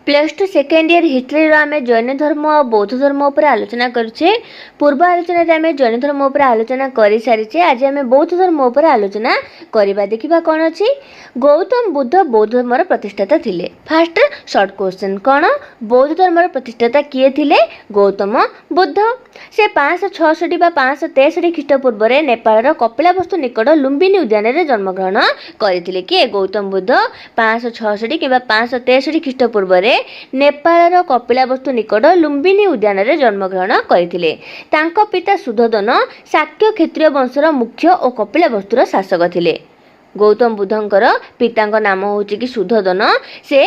Plus two second year ହିଷ୍ଟ୍ରିର ଆମେ ଜୈନ ଧର୍ମ ଆଉ ବୌଦ୍ଧ ଧର୍ମ ଉପରେ ଆଲୋଚନା କରୁଛେ। ପୂର୍ବ ଆଲୋଚନାରେ ଆମେ ଜୈନ ଧର୍ମ ଉପରେ ଆଲୋଚନା କରିସାରିଛେ। ଆଜି ଆମେ ବୌଦ୍ଧ ଧର୍ମ ଉପରେ ଆଲୋଚନା କରିବା। ଦେଖିବା କ'ଣ ଅଛି। ଗୌତମ ବୁଦ୍ଧ ବୌଦ୍ଧ ଧର୍ମର ପ୍ରତିଷ୍ଠାତା ଥିଲେ। ଫାଷ୍ଟ ସର୍ଟ କ୍ୱେଶ୍ଚନ୍ କ'ଣ? ବୌଦ୍ଧ ଧର୍ମର ପ୍ରତିଷ୍ଠାତା କିଏ ଥିଲେ? ଗୌତମ ବୁଦ୍ଧ। ସେ 566 ବା 563 ଖ୍ରୀଷ୍ଟପୂର୍ବରେ ନେପାଳର କପିଳାବସ୍ତୁ ନିକଟ ଲୁମ୍ବିନୀ ଉଦ୍ୟାନରେ ଜନ୍ମଗ୍ରହଣ କରିଥିଲେ। କିଏ? ଗୌତମ ବୁଦ୍ଧ 566 କିମ୍ବା 563 ଖ୍ରୀଷ୍ଟପୂର୍ବରେ ନେପାଳର କପିଳାବସ୍ତୁ ନିକଟ ଲୁମ୍ବିନୀ ଉଦ୍ୟାନରେ ଜନ୍ମଗ୍ରହଣ କରିଥିଲେ। ତାଙ୍କ ପିତା ସୁଧୋଦନ ଶାକ୍ୟ କ୍ଷତ୍ରିୟ ବଂଶର ମୁଖ୍ୟ ଓ କପିଳାବସ୍ତୁର ଶାସକ ଥିଲେ। ଗୌତମ ବୁଦ୍ଧଙ୍କର ପିତାଙ୍କ ନାମ ହେଉଛି କି ସୁଧୋଦନ। ସେ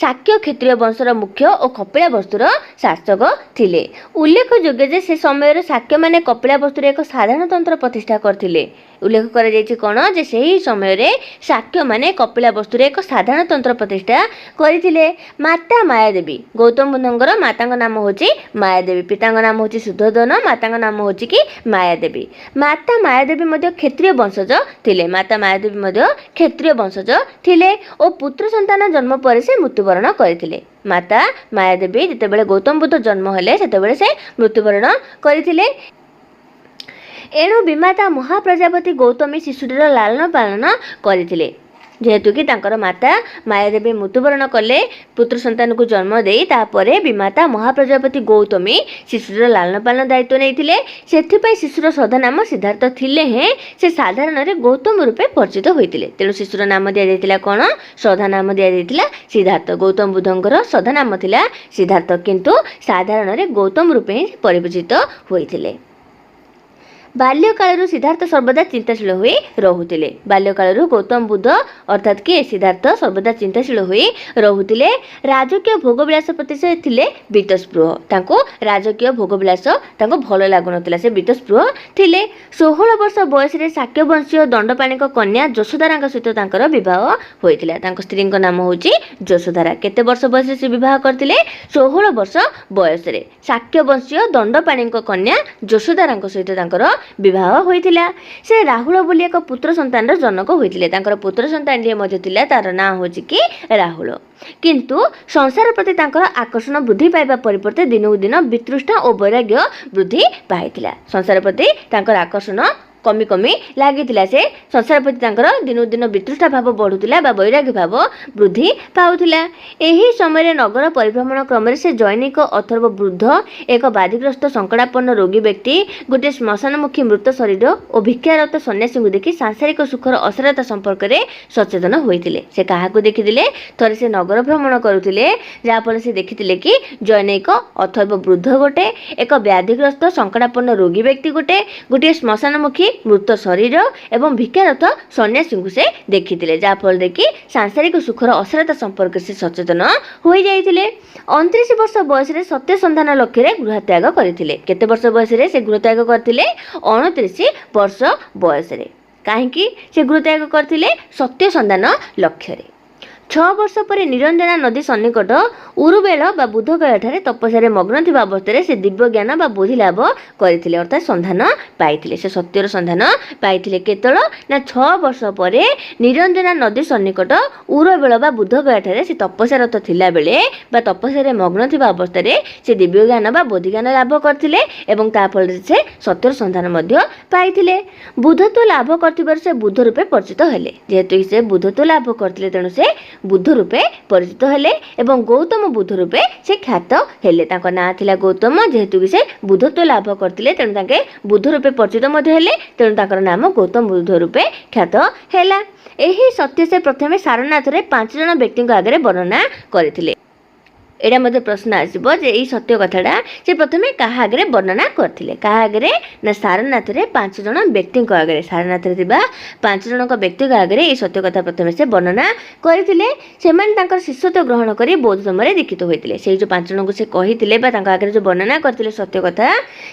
ଶାକ୍ୟ କ୍ଷତ୍ରିୟ ବଂଶର ମୁଖ୍ୟ ଓ କପିଳାବସ୍ତୁର ଶାସକ ଥିଲେ। ଉଲ୍ଲେଖଯୋଗ୍ୟ ଯେ ସେ ସମୟରେ ଶାକ୍ୟମାନେ କପିଳାବସ୍ତୁରେ ଏକ ସାଧାରଣତନ୍ତ୍ର ପ୍ରତିଷ୍ଠା କରିଥିଲେ। ଉଲ୍ଲେଖ କରାଯାଇଛି କ'ଣ ଯେ ସେହି ସମୟରେ ଶାକ୍ୟମାନେ କପିଳାବସ୍ତୁରେ ଏକ ସାଧାରଣତନ୍ତ୍ର ପ୍ରତିଷ୍ଠା କରିଥିଲେ। ମାତା ମାୟାଦେବୀ। ଗୌତମ ବୁଦ୍ଧଙ୍କର ମାତାଙ୍କ ନାମ ହେଉଛି ମାୟାଦେବୀ। ପିତାଙ୍କ ନାମ ହେଉଛି ସୁଧୋଦନ, ମାତାଙ୍କ ନାମ ହେଉଛି କି ମାୟାଦେବୀ। ମାତା ମାୟାଦେବୀ ମଧ୍ୟ କ୍ଷତ୍ରିୟ ବଂଶଜ ଥିଲେ। ମାତା ମାୟାଦେବୀ ମଧ୍ୟ କ୍ଷତ୍ରିୟ ବଂଶଜ ଥିଲେ ଓ ପୁତ୍ର ସନ୍ତାନ ଜନ୍ମ ପରେ ସେ ମୃତ୍ୟୁବରଣ କରିଥିଲେ। ମାତା ମାୟାଦେବୀ ଯେତେବେଳେ ଗୌତମ ବୁଦ୍ଧ ଜନ୍ମ ହେଲେ, ସେତେବେଳେ ସେ ମୃତ୍ୟୁବରଣ କରିଥିଲେ। ଏଣୁ ବିମାତା ମହାପ୍ରଜାପତି ଗୌତମୀ ଶିଶୁଟିର ଲାଳନ ପାଳନ କରିଥିଲେ। ଯେହେତୁ କି ତାଙ୍କର ମାତା ମାୟାଦେବୀ ମୃତ୍ୟୁବରଣ କଲେ ପୁତ୍ର ସନ୍ତାନକୁ ଜନ୍ମ ଦେଇ, ତାପରେ ବିମାତା ମହାପ୍ରଜାପତି ଗୌତମୀ ଶିଶୁଟିର ଲାଳନ ପାଳନ ଦାୟିତ୍ୱ ନେଇଥିଲେ। ସେଥିପାଇଁ ଶିଶୁର ସଦା ନାମ ସିଦ୍ଧାର୍ଥ ଥିଲେ ହେଁ ସେ ସାଧାରଣରେ ଗୌତମ ରୂପେ ପରିଚିତ ହୋଇଥିଲେ। ତେଣୁ ଶିଶୁର ନାମ ଦିଆଯାଇଥିଲା କ'ଣ? ସଦା ନାମ ଦିଆଯାଇଥିଲା ସିଦ୍ଧାର୍ଥ। ଗୌତମ ବୁଦ୍ଧଙ୍କର ସଦା ନାମ ଥିଲା ସିଦ୍ଧାର୍ଥ, କିନ୍ତୁ ସାଧାରଣରେ ଗୌତମ ରୂପେ ହିଁ ପରିଚିତ ହୋଇଥିଲେ। ବାଲ୍ୟକାଳରୁ ସିଦ୍ଧାର୍ଥ ସର୍ବଦା ଚିନ୍ତାଶୀଳ ହୋଇ ରହୁଥିଲେ। ବାଲ୍ୟକାଳରୁ ଗୌତମ ବୁଦ୍ଧ, ଅର୍ଥାତ୍ କିଏ? ସିଦ୍ଧାର୍ଥ ସର୍ବଦା ଚିନ୍ତାଶୀଳ ହୋଇ ରହୁଥିଲେ। ରାଜକୀୟ ଭୋଗବିଳାସ ପ୍ରତି ସେ ଥିଲେ ବୀତସ୍ପୃହ। ତାଙ୍କୁ ରାଜକୀୟ ଭୋଗବିଳାସ ତାଙ୍କୁ ଭଲ ଲାଗୁନଥିଲା। ସେ ବୀତସ୍ପୃହ ଥିଲେ। 16 ବର୍ଷ ବୟସରେ ଶାକ୍ୟବଂଶୀୟ ଦଣ୍ଡପାଣିଙ୍କ କନ୍ୟା ଯଶୋଧରାଙ୍କ ସହିତ ତାଙ୍କର ବିବାହ ହୋଇଥିଲା। ତାଙ୍କ ସ୍ତ୍ରୀଙ୍କ ନାମ ହେଉଛି ଯଶୋଧରା। କେତେ ବର୍ଷ ବୟସରେ ସେ ବିବାହ କରିଥିଲେ? 16 ବର୍ଷ ବୟସରେ ଶାକ୍ୟବଂଶୀୟ ଦଣ୍ଡପାଣିଙ୍କ କନ୍ୟା ଯଶୋଧରାଙ୍କ ସହିତ ତାଙ୍କର ବିବାହ ହୋଇଥିଲା। ସେ ରାହୁଳ ବୋଲି ଏକ ପୁତ୍ର ସନ୍ତାନର ଜନକ ହୋଇଥିଲେ। ତାଙ୍କର ପୁତ୍ର ସନ୍ତାନଟିଏ ମଧ୍ୟ ଥିଲା, ତାର ନାଁ ହେଉଛି କି ରାହୁଳ। କିନ୍ତୁ ସଂସାର ପ୍ରତି ତାଙ୍କର ଆକର୍ଷଣ ବୃଦ୍ଧି ପାଇବା ପରିବର୍ତ୍ତେ ଦିନକୁ ଦିନ ବିତୃଷ୍ଣା ଓ ବୈରାଗ୍ୟ ବୃଦ୍ଧି ପାଇଥିଲା। ସଂସାର ପ୍ରତି ତାଙ୍କର ଆକର୍ଷଣ କମି କମି ଲାଗିଥିଲା। ସେ ସଂସାର ପ୍ରତି ତାଙ୍କର ଦିନକୁ ଦିନ ବିତୃଷ୍ଣା ଭାବ ବଢ଼ୁଥିଲା ବା ବୈରାଗ୍ୟ ଭାବ ବୃଦ୍ଧି ପାଉଥିଲା। ଏହି ସମୟରେ ନଗର ପରିଭ୍ରମଣ କ୍ରମରେ ସେ ଜୈନିକ ଅଥର୍ବ ବୃଦ୍ଧ, ଏକ ବ୍ୟାଧିଗ୍ରସ୍ତ ସଙ୍କଟାପନ୍ନ ରୋଗୀ ବ୍ୟକ୍ତି, ଗୋଟିଏ ଶ୍ମଶାନମୁଖୀ ମୃତ ଶରୀର ଓ ଭିକ୍ଷାରତ ସନ୍ନ୍ୟାସୀଙ୍କୁ ଦେଖି ସାଂସାରିକ ସୁଖର ଅସାରତା ସମ୍ପର୍କରେ ସଚେତନ ହୋଇଥିଲେ। ସେ କାହାକୁ ଦେଖିଥିଲେ? ଥରେ ସେ ନଗର ଭ୍ରମଣ କରୁଥିଲେ, ଯାହାଫଳରେ ସେ ଦେଖିଥିଲେ କି ଜୈନିକ ଅଥର୍ବ ବୃଦ୍ଧ ଗୋଟେ, ଏକ ବ୍ୟାଧିଗ୍ରସ୍ତ ସଙ୍କଟାପନ୍ନ ରୋଗୀ ବ୍ୟକ୍ତି ଗୋଟେ, ଗୋଟିଏ ଶ୍ମଶାନମୁଖୀ ମୃତ ଶରୀର ଏବଂ ଭିକ୍ଷାରତ ସନ୍ନ୍ୟାସୀଙ୍କୁ ସେ ଦେଖିଥିଲେ, ଯାହାଫଳରେ କି ସାଂସାରିକ ସୁଖର ଅସାରତା ସମ୍ପର୍କରେ ସେ ସଚେତନ ହୋଇଯାଇଥିଲେ। 29 ବର୍ଷ ବୟସରେ ସତ୍ୟ ସନ୍ଧାନ ଲକ୍ଷ୍ୟରେ ଗୃହତ୍ୟାଗ କରିଥିଲେ। କେତେ ବର୍ଷ ବୟସରେ ସେ ଗୃହତ୍ୟାଗ କରିଥିଲେ? 29 ବର୍ଷ ବୟସରେ। କାହିଁକି ସେ ଗୃହତ୍ୟାଗ କରିଥିଲେ? ସତ୍ୟ ସନ୍ଧାନ ଲକ୍ଷ୍ୟରେ। 6 ବର୍ଷ ପରେ ନିରଞ୍ଜନା ନଦୀ ସନ୍ନିକଟ ଉରୁବେଳ ବା ବୁଦ୍ଧଗୟାଠାରେ ତପସ୍ୟାରେ ମଗ୍ନ ଥିବା ଅବସ୍ଥାରେ ସେ ଦିବ୍ୟ ଜ୍ଞାନ ବା ବୋଧି ଲାଭ କରିଥିଲେ, ଅର୍ଥାତ୍ ସନ୍ଧାନ ପାଇଥିଲେ। ସେ ସତ୍ୟର ସନ୍ଧାନ ପାଇଥିଲେ କେତେବେଳେ ନା 6 ବର୍ଷ ପରେ ନିରଞ୍ଜନା ନଦୀ ସନ୍ନିକଟ ଉରବେଳ ବା ବୁଦ୍ଧଗୟାଠାରେ ସେ ତପସ୍ୟାରତ ଥିଲାବେଳେ ବା ତପସ୍ୟାରେ ମଗ୍ନ ଥିବା ଅବସ୍ଥାରେ ସେ ଦିବ୍ୟ ଜ୍ଞାନ ବା ବୋଧି ଜ୍ଞାନ ଲାଭ କରିଥିଲେ ଏବଂ ତା ଫଳରେ ସେ ସତ୍ୟର ସନ୍ଧାନ ମଧ୍ୟ ପାଇଥିଲେ। ବୁଦ୍ଧତ୍ୱ ଲାଭ କରିଥିବାରୁ ସେ ବୁଦ୍ଧ ରୂପେ ପରିଚିତ ହେଲେ। ଯେହେତୁ ସେ ବୁଦ୍ଧତ୍ୱ ଲାଭ କରିଥିଲେ, ତେଣୁ ସେ ବୁଦ୍ଧ ରୂପେ ପରିଚିତ ହେଲେ ଏବଂ ଗୌତମ ବୁଦ୍ଧ ରୂପେ ସେ ଖ୍ୟାତ ହେଲେ। ତାଙ୍କ ନାଁ ଥିଲା ଗୌତମ। ଯେହେତୁ କି ସେ ବୁଦ୍ଧତ୍ୱ ଲାଭ କରିଥିଲେ, ତେଣୁ ତାଙ୍କେ ବୁଦ୍ଧ ରୂପେ ପରିଚିତ ମଧ୍ୟ ହେଲେ। ତେଣୁ ତାଙ୍କର ନାମ ଗୌତମ ବୁଦ୍ଧ ରୂପେ ଖ୍ୟାତ ହେଲା। ଏହି ସତ୍ୟ ସେ ପ୍ରଥମେ ସାରନାଥରେ ପାଞ୍ଚ ଜଣ ବ୍ୟକ୍ତିଙ୍କ ଆଗରେ ବର୍ଣ୍ଣନା କରିଥିଲେ। ଏଇଟା ମଧ୍ୟ ପ୍ରଶ୍ନ ଆସିବ ଯେ ଏଇ ସତ୍ୟ କଥାଟା ସେ ପ୍ରଥମେ କାହା ଆଗରେ ବର୍ଣ୍ଣନା କରିଥିଲେ? କାହା ଆଗରେ ନା ସାରନାଥରେ ପାଞ୍ଚ ଜଣ ବ୍ୟକ୍ତିଙ୍କ ଆଗରେ। ସାରନାଥରେ ଥିବା ପାଞ୍ଚ ଜଣଙ୍କ ବ୍ୟକ୍ତିଙ୍କ ଆଗରେ ଏଇ ସତ୍ୟ କଥା ପ୍ରଥମେ ସେ ବର୍ଣ୍ଣନା କରିଥିଲେ। ସେମାନେ ତାଙ୍କର ଶିଷ୍ୟତ୍ୱ ଗ୍ରହଣ କରି ବୌଦ୍ଧ ଧର୍ମରେ ଦୀକ୍ଷିତ ହୋଇଥିଲେ। ସେଇ ଯେଉଁ ପାଞ୍ଚ ଜଣଙ୍କୁ ସେ କହିଥିଲେ ବା ତାଙ୍କ ଆଗରେ ଯେଉଁ ବର୍ଣ୍ଣନା କରିଥିଲେ ସତ୍ୟ କଥା,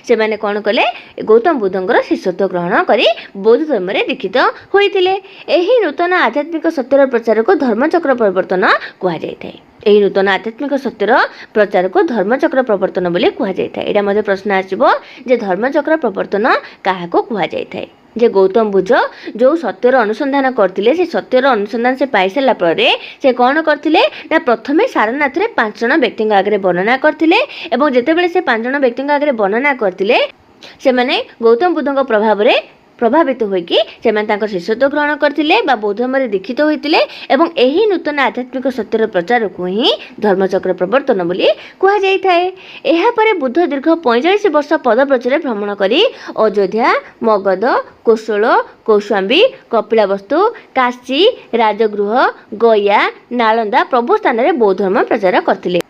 ସେମାନେ କ'ଣ କଲେ? ଗୌତମ ବୁଦ୍ଧଙ୍କର ଶିଷ୍ୟତ୍ୱ ଗ୍ରହଣ କରି ବୌଦ୍ଧ ଧର୍ମରେ ଦୀକ୍ଷିତ ହୋଇଥିଲେ। ଏହି ନୂତନ ଆଧ୍ୟାତ୍ମିକ ସତ୍ୟର ପ୍ରଚାରକୁ ଧର୍ମଚକ୍ର ପ୍ରବର୍ତ୍ତନ କୁହାଯାଇଥାଏ। ଏହି ନୂତନ ଆଧ୍ୟାତ୍ମିକ ସତ୍ୟର ପ୍ରଚାରକୁ ଧର୍ମଚକ୍ର ପ୍ରବର୍ତ୍ତନ ବୋଲି କୁହାଯାଇଥାଏ। ଏଇଟା ମଧ୍ୟ ପ୍ରଶ୍ନ ଆସିବ ଯେ ଧର୍ମଚକ୍ର ପ୍ରବର୍ତ୍ତନ କାହାକୁ କୁହାଯାଇଥାଏ? ଯେ ଗୌତମ ବୁଦ୍ଧ ଯେଉଁ ସତ୍ୟର ଅନୁସନ୍ଧାନ କରିଥିଲେ, ସେ ସତ୍ୟର ଅନୁସନ୍ଧାନ ସେ ପାଇସାରିଲା ପରେ ସେ କ'ଣ କରିଥିଲେ ନା ପ୍ରଥମେ ସାରନାଥରେ 5 ଜଣ ବ୍ୟକ୍ତିଙ୍କ ଆଗରେ ବର୍ଣ୍ଣନା କରିଥିଲେ। ଏବଂ ଯେତେବେଳେ ସେ 5 ଜଣ ବ୍ୟକ୍ତିଙ୍କ ଆଗରେ ବର୍ଣ୍ଣନା କରିଥିଲେ, ସେମାନେ ଗୌତମ ବୁଦ୍ଧଙ୍କ ପ୍ରଭାବରେ ପ୍ରଭାବିତ ହୋଇକି ସେମାନେ ତାଙ୍କ ଶିଷ୍ୟତ୍ୱ ଗ୍ରହଣ କରିଥିଲେ ବା ବୌଦ୍ଧ ଧର୍ମରେ ଦୀକ୍ଷିତ ହୋଇଥିଲେ। ଏବଂ ଏହି ନୂତନ ଆଧ୍ୟାତ୍ମିକ ସତ୍ୟର ପ୍ରଚାରକୁ ହିଁ ଧର୍ମଚକ୍ର ପ୍ରବର୍ତ୍ତନ ବୋଲି କୁହାଯାଇଥାଏ। ଏହାପରେ ବୁଦ୍ଧ ଦୀର୍ଘ 45 ବର୍ଷ ପଦବ୍ରଜରେ ଭ୍ରମଣ କରି ଅଯୋଧ୍ୟା, ମଗଧ, କୋଶଳ, କୌଶାମ୍ବୀ, କପିଳାବସ୍ତୁ, କାଶୀ, ରାଜଗୃହ, ଗୟା, ନାଳନ୍ଦା ପ୍ରଭୁ ସ୍ଥାନରେ ବୌଦ୍ଧ ଧର୍ମ ପ୍ରଚାର କରିଥିଲେ।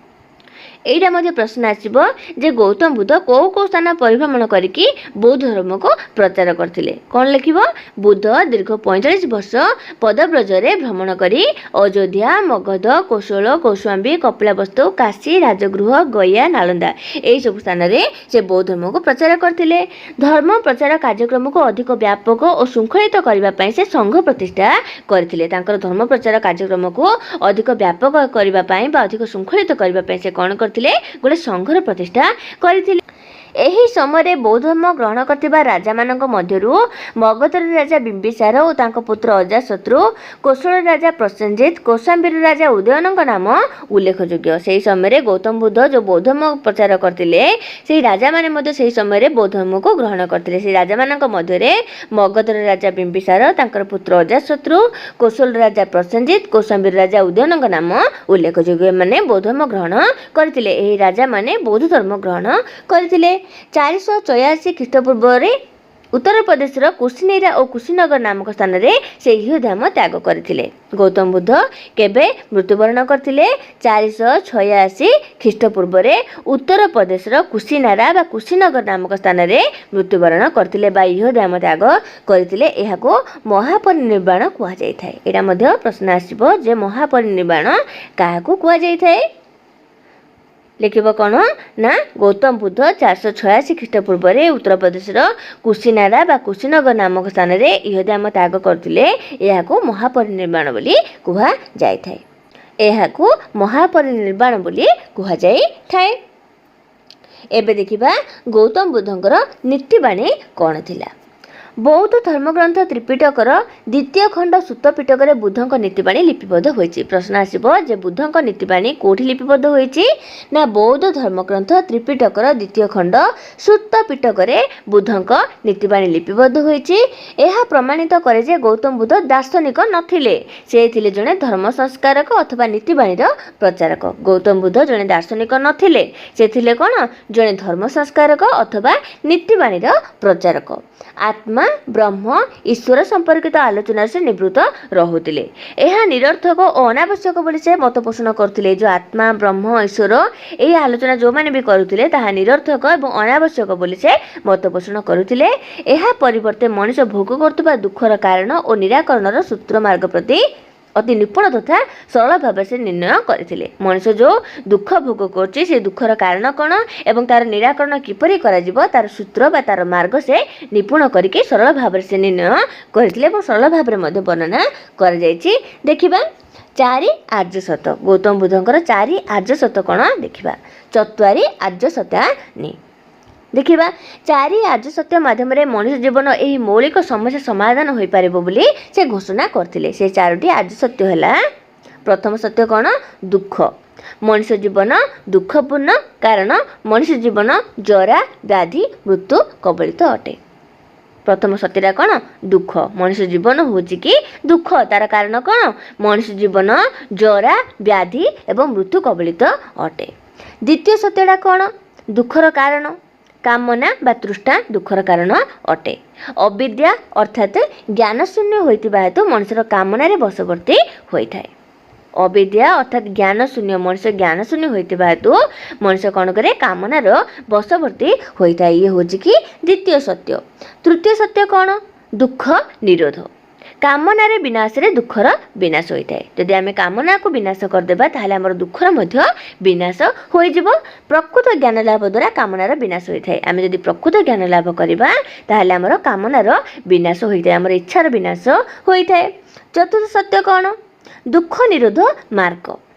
ଏଇଟା ମଧ୍ୟ ପ୍ରଶ୍ନ ଆସିବ ଯେ ଗୌତମ ବୁଦ୍ଧ କେଉଁ କେଉଁ ସ୍ଥାନ ପରିଭ୍ରମଣ କରିକି ବୌଦ୍ଧ ଧର୍ମକୁ ପ୍ରଚାର କରିଥିଲେ? କ'ଣ ଲେଖିବ? ବୁଦ୍ଧ ଦୀର୍ଘ 45 ବର୍ଷ ପଦବ୍ରଜରେ ଭ୍ରମଣ କରି ଅଯୋଧ୍ୟା, ମଗଧ, କୋଶଳ, କୌଶାମ୍ବୀ, କପିଳାବସ୍ତୁ, କାଶୀ, ରାଜଗୃହ, ଗୟା, ନାଳନ୍ଦା ଏହିସବୁ ସ୍ଥାନରେ ସେ ବୌଦ୍ଧ ଧର୍ମକୁ ପ୍ରଚାର କରିଥିଲେ। ଧର୍ମ ପ୍ରଚାର କାର୍ଯ୍ୟକ୍ରମକୁ ଅଧିକ ବ୍ୟାପକ ଓ ଶୃଙ୍ଖଳିତ କରିବା ପାଇଁ ସେ ସଂଘ ପ୍ରତିଷ୍ଠା କରିଥିଲେ। ତାଙ୍କର ଧର୍ମ ପ୍ରଚାର କାର୍ଯ୍ୟକ୍ରମକୁ ଅଧିକ ବ୍ୟାପକ କରିବା ପାଇଁ ବା ଅଧିକ ଶୃଙ୍ଖଳିତ କରିବା ପାଇଁ ସେ କ'ଣ କରିଥିଲେ? ଗୋଟେ ସଂଘର ପ୍ରତିଷ୍ଠା କରିଥିଲେ। ଏହି ସମୟରେ ବୌଦ୍ଧ ଧର୍ମ ଗ୍ରହଣ କରିଥିବା ରାଜାମାନଙ୍କ ମଧ୍ୟରୁ ମଗଧର ରାଜା ବିମ୍ବିସାର ଓ ତାଙ୍କ ପୁତ୍ର ଅଜାତଶତ୍ରୁ, କୋଶଳ ରାଜା ପ୍ରସେନଜିତ, କୌଶାମ୍ବୀର ରାଜା ଉଦୟନଙ୍କ ନାମ ଉଲ୍ଲେଖଯୋଗ୍ୟ। ସେହି ସମୟରେ ଗୌତମ ବୁଦ୍ଧ ଯେଉଁ ବୌଦ୍ଧ ଧର୍ମ ପ୍ରଚାର କରିଥିଲେ, ସେହି ରାଜାମାନେ ମଧ୍ୟ ସେହି ସମୟରେ ବୌଦ୍ଧ ଧର୍ମକୁ ଗ୍ରହଣ କରିଥିଲେ। ସେହି ରାଜାମାନଙ୍କ ମଧ୍ୟରେ ମଗଧର ରାଜା ବିମ୍ବିସାର, ତାଙ୍କର ପୁତ୍ର ଅଜାତଶତ୍ରୁ, କୋଶଳ ରାଜା ପ୍ରସେନଜିତ, କୌଶାମ୍ବୀର ରାଜା ଉଦୟନଙ୍କ ନାମ ଉଲ୍ଲେଖଯୋଗ୍ୟ। ଏମାନେ ବୌଦ୍ଧ ଧର୍ମ ଗ୍ରହଣ କରିଥିଲେ। ଏହି ରାଜାମାନେ ବୌଦ୍ଧ ଧର୍ମ ଗ୍ରହଣ କରିଥିଲେ। 486 ଖ୍ରୀଷ୍ଟପୂର୍ବରେ ଉତ୍ତରପ୍ରଦେଶର କୁଶିନେରା ଓ କୁଶୀନଗର ନାମକ ସ୍ଥାନରେ ସେ ଇହଧାମ ତ୍ୟାଗ କରିଥିଲେ। ଗୌତମ ବୁଦ୍ଧ କେବେ ମୃତ୍ୟୁବରଣ କରିଥିଲେ? 486 ଖ୍ରୀଷ୍ଟପୂର୍ବରେ ଉତ୍ତରପ୍ରଦେଶର କୁଶିନାରା ବା କୁଶୀନଗର ନାମକ ସ୍ଥାନରେ ମୃତ୍ୟୁବରଣ କରିଥିଲେ ବା ଇହଧାମ ତ୍ୟାଗ କରିଥିଲେ। ଏହାକୁ ମହାପରିନିର୍ବାଣ କୁହାଯାଇଥାଏ। ଏଇଟା ମଧ୍ୟ ପ୍ରଶ୍ନ ଆସିବ ଯେ ମହାପରିନିର୍ବାଣ କାହାକୁ କୁହାଯାଇଥାଏ? ଲେଖିବ କ'ଣ ନା ଗୌତମ ବୁଦ୍ଧ 486 ଖ୍ରୀଷ୍ଟପୂର୍ବରେ ଉତ୍ତରପ୍ରଦେଶର କୁଶିନାରା ବା କୁଶୀନଗର ନାମକ ସ୍ଥାନରେ ଇହଧାମ ତ୍ୟାଗ କରିଥିଲେ। ଏହାକୁ ମହାପରିନିର୍ବାଣ ବୋଲି କୁହାଯାଇଥାଏ। ଏହାକୁ ମହାପରିନିର୍ବାଣ ବୋଲି କୁହାଯାଇଥାଏ। ଏବେ ଦେଖିବା ଗୌତମ ବୁଦ୍ଧଙ୍କର ନୀତିବାଣୀ କ'ଣ ଥିଲା। ବୌଦ୍ଧ ଧର୍ମଗ୍ରନ୍ଥ ତ୍ରିପିଟକର ଦ୍ୱିତୀୟ ଖଣ୍ଡ ସୁତ୍ତ ପିଟକରେ ବୁଦ୍ଧଙ୍କ ନୀତିବାଣୀ ଲିପିବଦ୍ଧ ହୋଇଛି। ପ୍ରଶ୍ନ ଆସିବ ଯେ ବୁଦ୍ଧଙ୍କ ନୀତିବାଣୀ କେଉଁଠି ଲିପିବଦ୍ଧ ହୋଇଛି ନା ବୌଦ୍ଧ ଧର୍ମଗ୍ରନ୍ଥ ତ୍ରିପିଟକର ଦ୍ୱିତୀୟ ଖଣ୍ଡ ସୁତ୍ତ ପିଟକରେ ବୁଦ୍ଧଙ୍କ ନୀତିବାଣୀ ଲିପିବଦ୍ଧ ହୋଇଛି। ଏହା ପ୍ରମାଣିତ କରେ ଯେ ଗୌତମ ବୁଦ୍ଧ ଦାର୍ଶନିକ ନଥିଲେ, ସେ ଥିଲେ ଜଣେ ଧର୍ମ ସଂସ୍କାରକ ଅଥବା ନୀତିବାଣୀର ପ୍ରଚାରକ। ଗୌତମ ବୁଦ୍ଧ ଜଣେ ଦାର୍ଶନିକ ନଥିଲେ, ସେ ଥିଲେ କ'ଣ? ଜଣେ ଧର୍ମ ସଂସ୍କାରକ ଅଥବା ନୀତିବାଣୀର ପ୍ରଚାରକ। ଆତ୍ମା, ବ୍ରହ୍ମ, ଈଶ୍ୱର ସମ୍ପର୍କିତ ଆଲୋଚନାରେ ସେ ନିବୃତ୍ତ ରହୁଥିଲେ। ଏହା ନିରର୍ଥକ ଓ ଅନାବଶ୍ୟକ ବୋଲି ସେ ମତ ପୋଷଣ କରୁଥିଲେ। ଯେଉଁ ଆତ୍ମା, ବ୍ରହ୍ମ, ଈଶ୍ୱର ଏହି ଆଲୋଚନା ଯେଉଁମାନେ ବି କରୁଥିଲେ, ତାହା ନିରର୍ଥକ ଏବଂ ଅନାବଶ୍ୟକ ବୋଲି ସେ ମତ ପୋଷଣ କରୁଥିଲେ। ଏହା ପରିବର୍ତ୍ତେ ମଣିଷ ଭୋଗ କରୁଥିବା ଦୁଃଖର କାରଣ ଓ ନିରାକରଣର ସୂତ୍ର ମାର୍ଗ ପ୍ରତି ଅତି ନିପୁଣ ତଥା ସରଳ ଭାବେ ସେ ନିର୍ଣ୍ଣୟ କରିଥିଲେ। ମଣିଷ ଯେଉଁ ଦୁଃଖ ଭୋଗ କରୁଛି, ସେ ଦୁଃଖର କାରଣ କ'ଣ ଏବଂ ତା'ର ନିରାକରଣ କିପରି କରାଯିବ, ତା'ର ସୂତ୍ର ବା ତା'ର ମାର୍ଗ ସେ ନିପୁଣ କରିକି ସରଳ ଭାବରେ ସେ ନିର୍ଣ୍ଣୟ କରିଥିଲେ ଏବଂ ସରଳ ଭାବରେ ମଧ୍ୟ ବର୍ଣ୍ଣନା କରାଯାଇଛି। ଦେଖିବା ଚାରି ଆର୍ଯ୍ୟ ସତ। ଗୌତମ ବୁଦ୍ଧଙ୍କର ଚାରି ଆର୍ଯ୍ୟ ସତ କ'ଣ ଦେଖିବା। ଚତ୍ୱାରି ଆର୍ଯ୍ୟ ସତ୍ୟାନି ଦେଖିବା। ଚାରି ଆର୍ଯ୍ୟ ସତ୍ୟ ମାଧ୍ୟମରେ ମଣିଷ ଜୀବନ ଏହି ମୌଳିକ ସମସ୍ୟା ସମାଧାନ ହୋଇପାରିବ ବୋଲି ସେ ଘୋଷଣା କରିଥିଲେ। ସେ ଚାରୋଟି ଆର୍ଯ୍ୟ ସତ୍ୟ ହେଲା, ପ୍ରଥମ ସତ୍ୟ କ'ଣ? ଦୁଃଖ। ମଣିଷ ଜୀବନ ଦୁଃଖପୂର୍ଣ୍ଣ, କାରଣ ମଣିଷ ଜୀବନ ଜରା, ବ୍ୟାଧି, ମୃତ୍ୟୁ କବଳିତ ଅଟେ। ପ୍ରଥମ ସତ୍ୟଟା କ'ଣ? ଦୁଃଖ। ମଣିଷ ଜୀବନ ହେଉଛି କି ଦୁଃଖ। ତାର କାରଣ କ'ଣ? ମଣିଷ ଜୀବନ ଜରା, ବ୍ୟାଧି ଏବଂ ମୃତ୍ୟୁ କବଳିତ ଅଟେ। ଦ୍ୱିତୀୟ ସତ୍ୟଟା କ'ଣ? ଦୁଃଖର କାରଣ। କାମନା ବା ତୃଷ୍ଣା ଦୁଃଖର କାରଣ ଅଟେ। ଅବିଦ୍ୟା ଅର୍ଥାତ୍ ଜ୍ଞାନଶୂନ୍ୟ ହୋଇଥିବା ହେତୁ ମଣିଷର କାମନାରେ ବଶବର୍ତ୍ତୀ ହୋଇଥାଏ। ଅବିଦ୍ୟା ଅର୍ଥାତ୍ ଜ୍ଞାନଶୂନ୍ୟ, ମଣିଷ ଜ୍ଞାନଶୂନ୍ୟ ହୋଇଥିବା ହେତୁ ମଣିଷ କ'ଣ କରେ? କାମନାର ବଶବର୍ତ୍ତୀ ହୋଇଥାଏ। ଇଏ ହେଉଛି କି ଦ୍ୱିତୀୟ ସତ୍ୟ। ତୃତୀୟ ସତ୍ୟ କ'ଣ? ଦୁଃଖ ନିରୋଧ। କାମନାରେ ବିନାଶରେ ଦୁଃଖର ବିନାଶ ହୋଇଥାଏ। ଯଦି ଆମେ କାମନାକୁ ବିନାଶ କରିଦେବା, ତାହେଲେ ଆମର ଦୁଃଖର ମଧ୍ୟ ବିନାଶ ହୋଇଯିବ। ପ୍ରକୃତ ଜ୍ଞାନ ଲାଭ ଦ୍ୱାରା କାମନାର ବିନାଶ ହୋଇଥାଏ। ଆମେ ଯଦି ପ୍ରକୃତ ଜ୍ଞାନ ଲାଭ କରିବା, ତାହେଲେ ଆମର କାମନାର ବିନାଶ ହୋଇଥାଏ, ଆମର ଇଚ୍ଛାର ବିନାଶ ହୋଇଥାଏ। ଚତୁର୍ଥ ସତ୍ୟ କ'ଣ? ଦୁଃଖ ନିରୋଧ ମାର୍ଗ।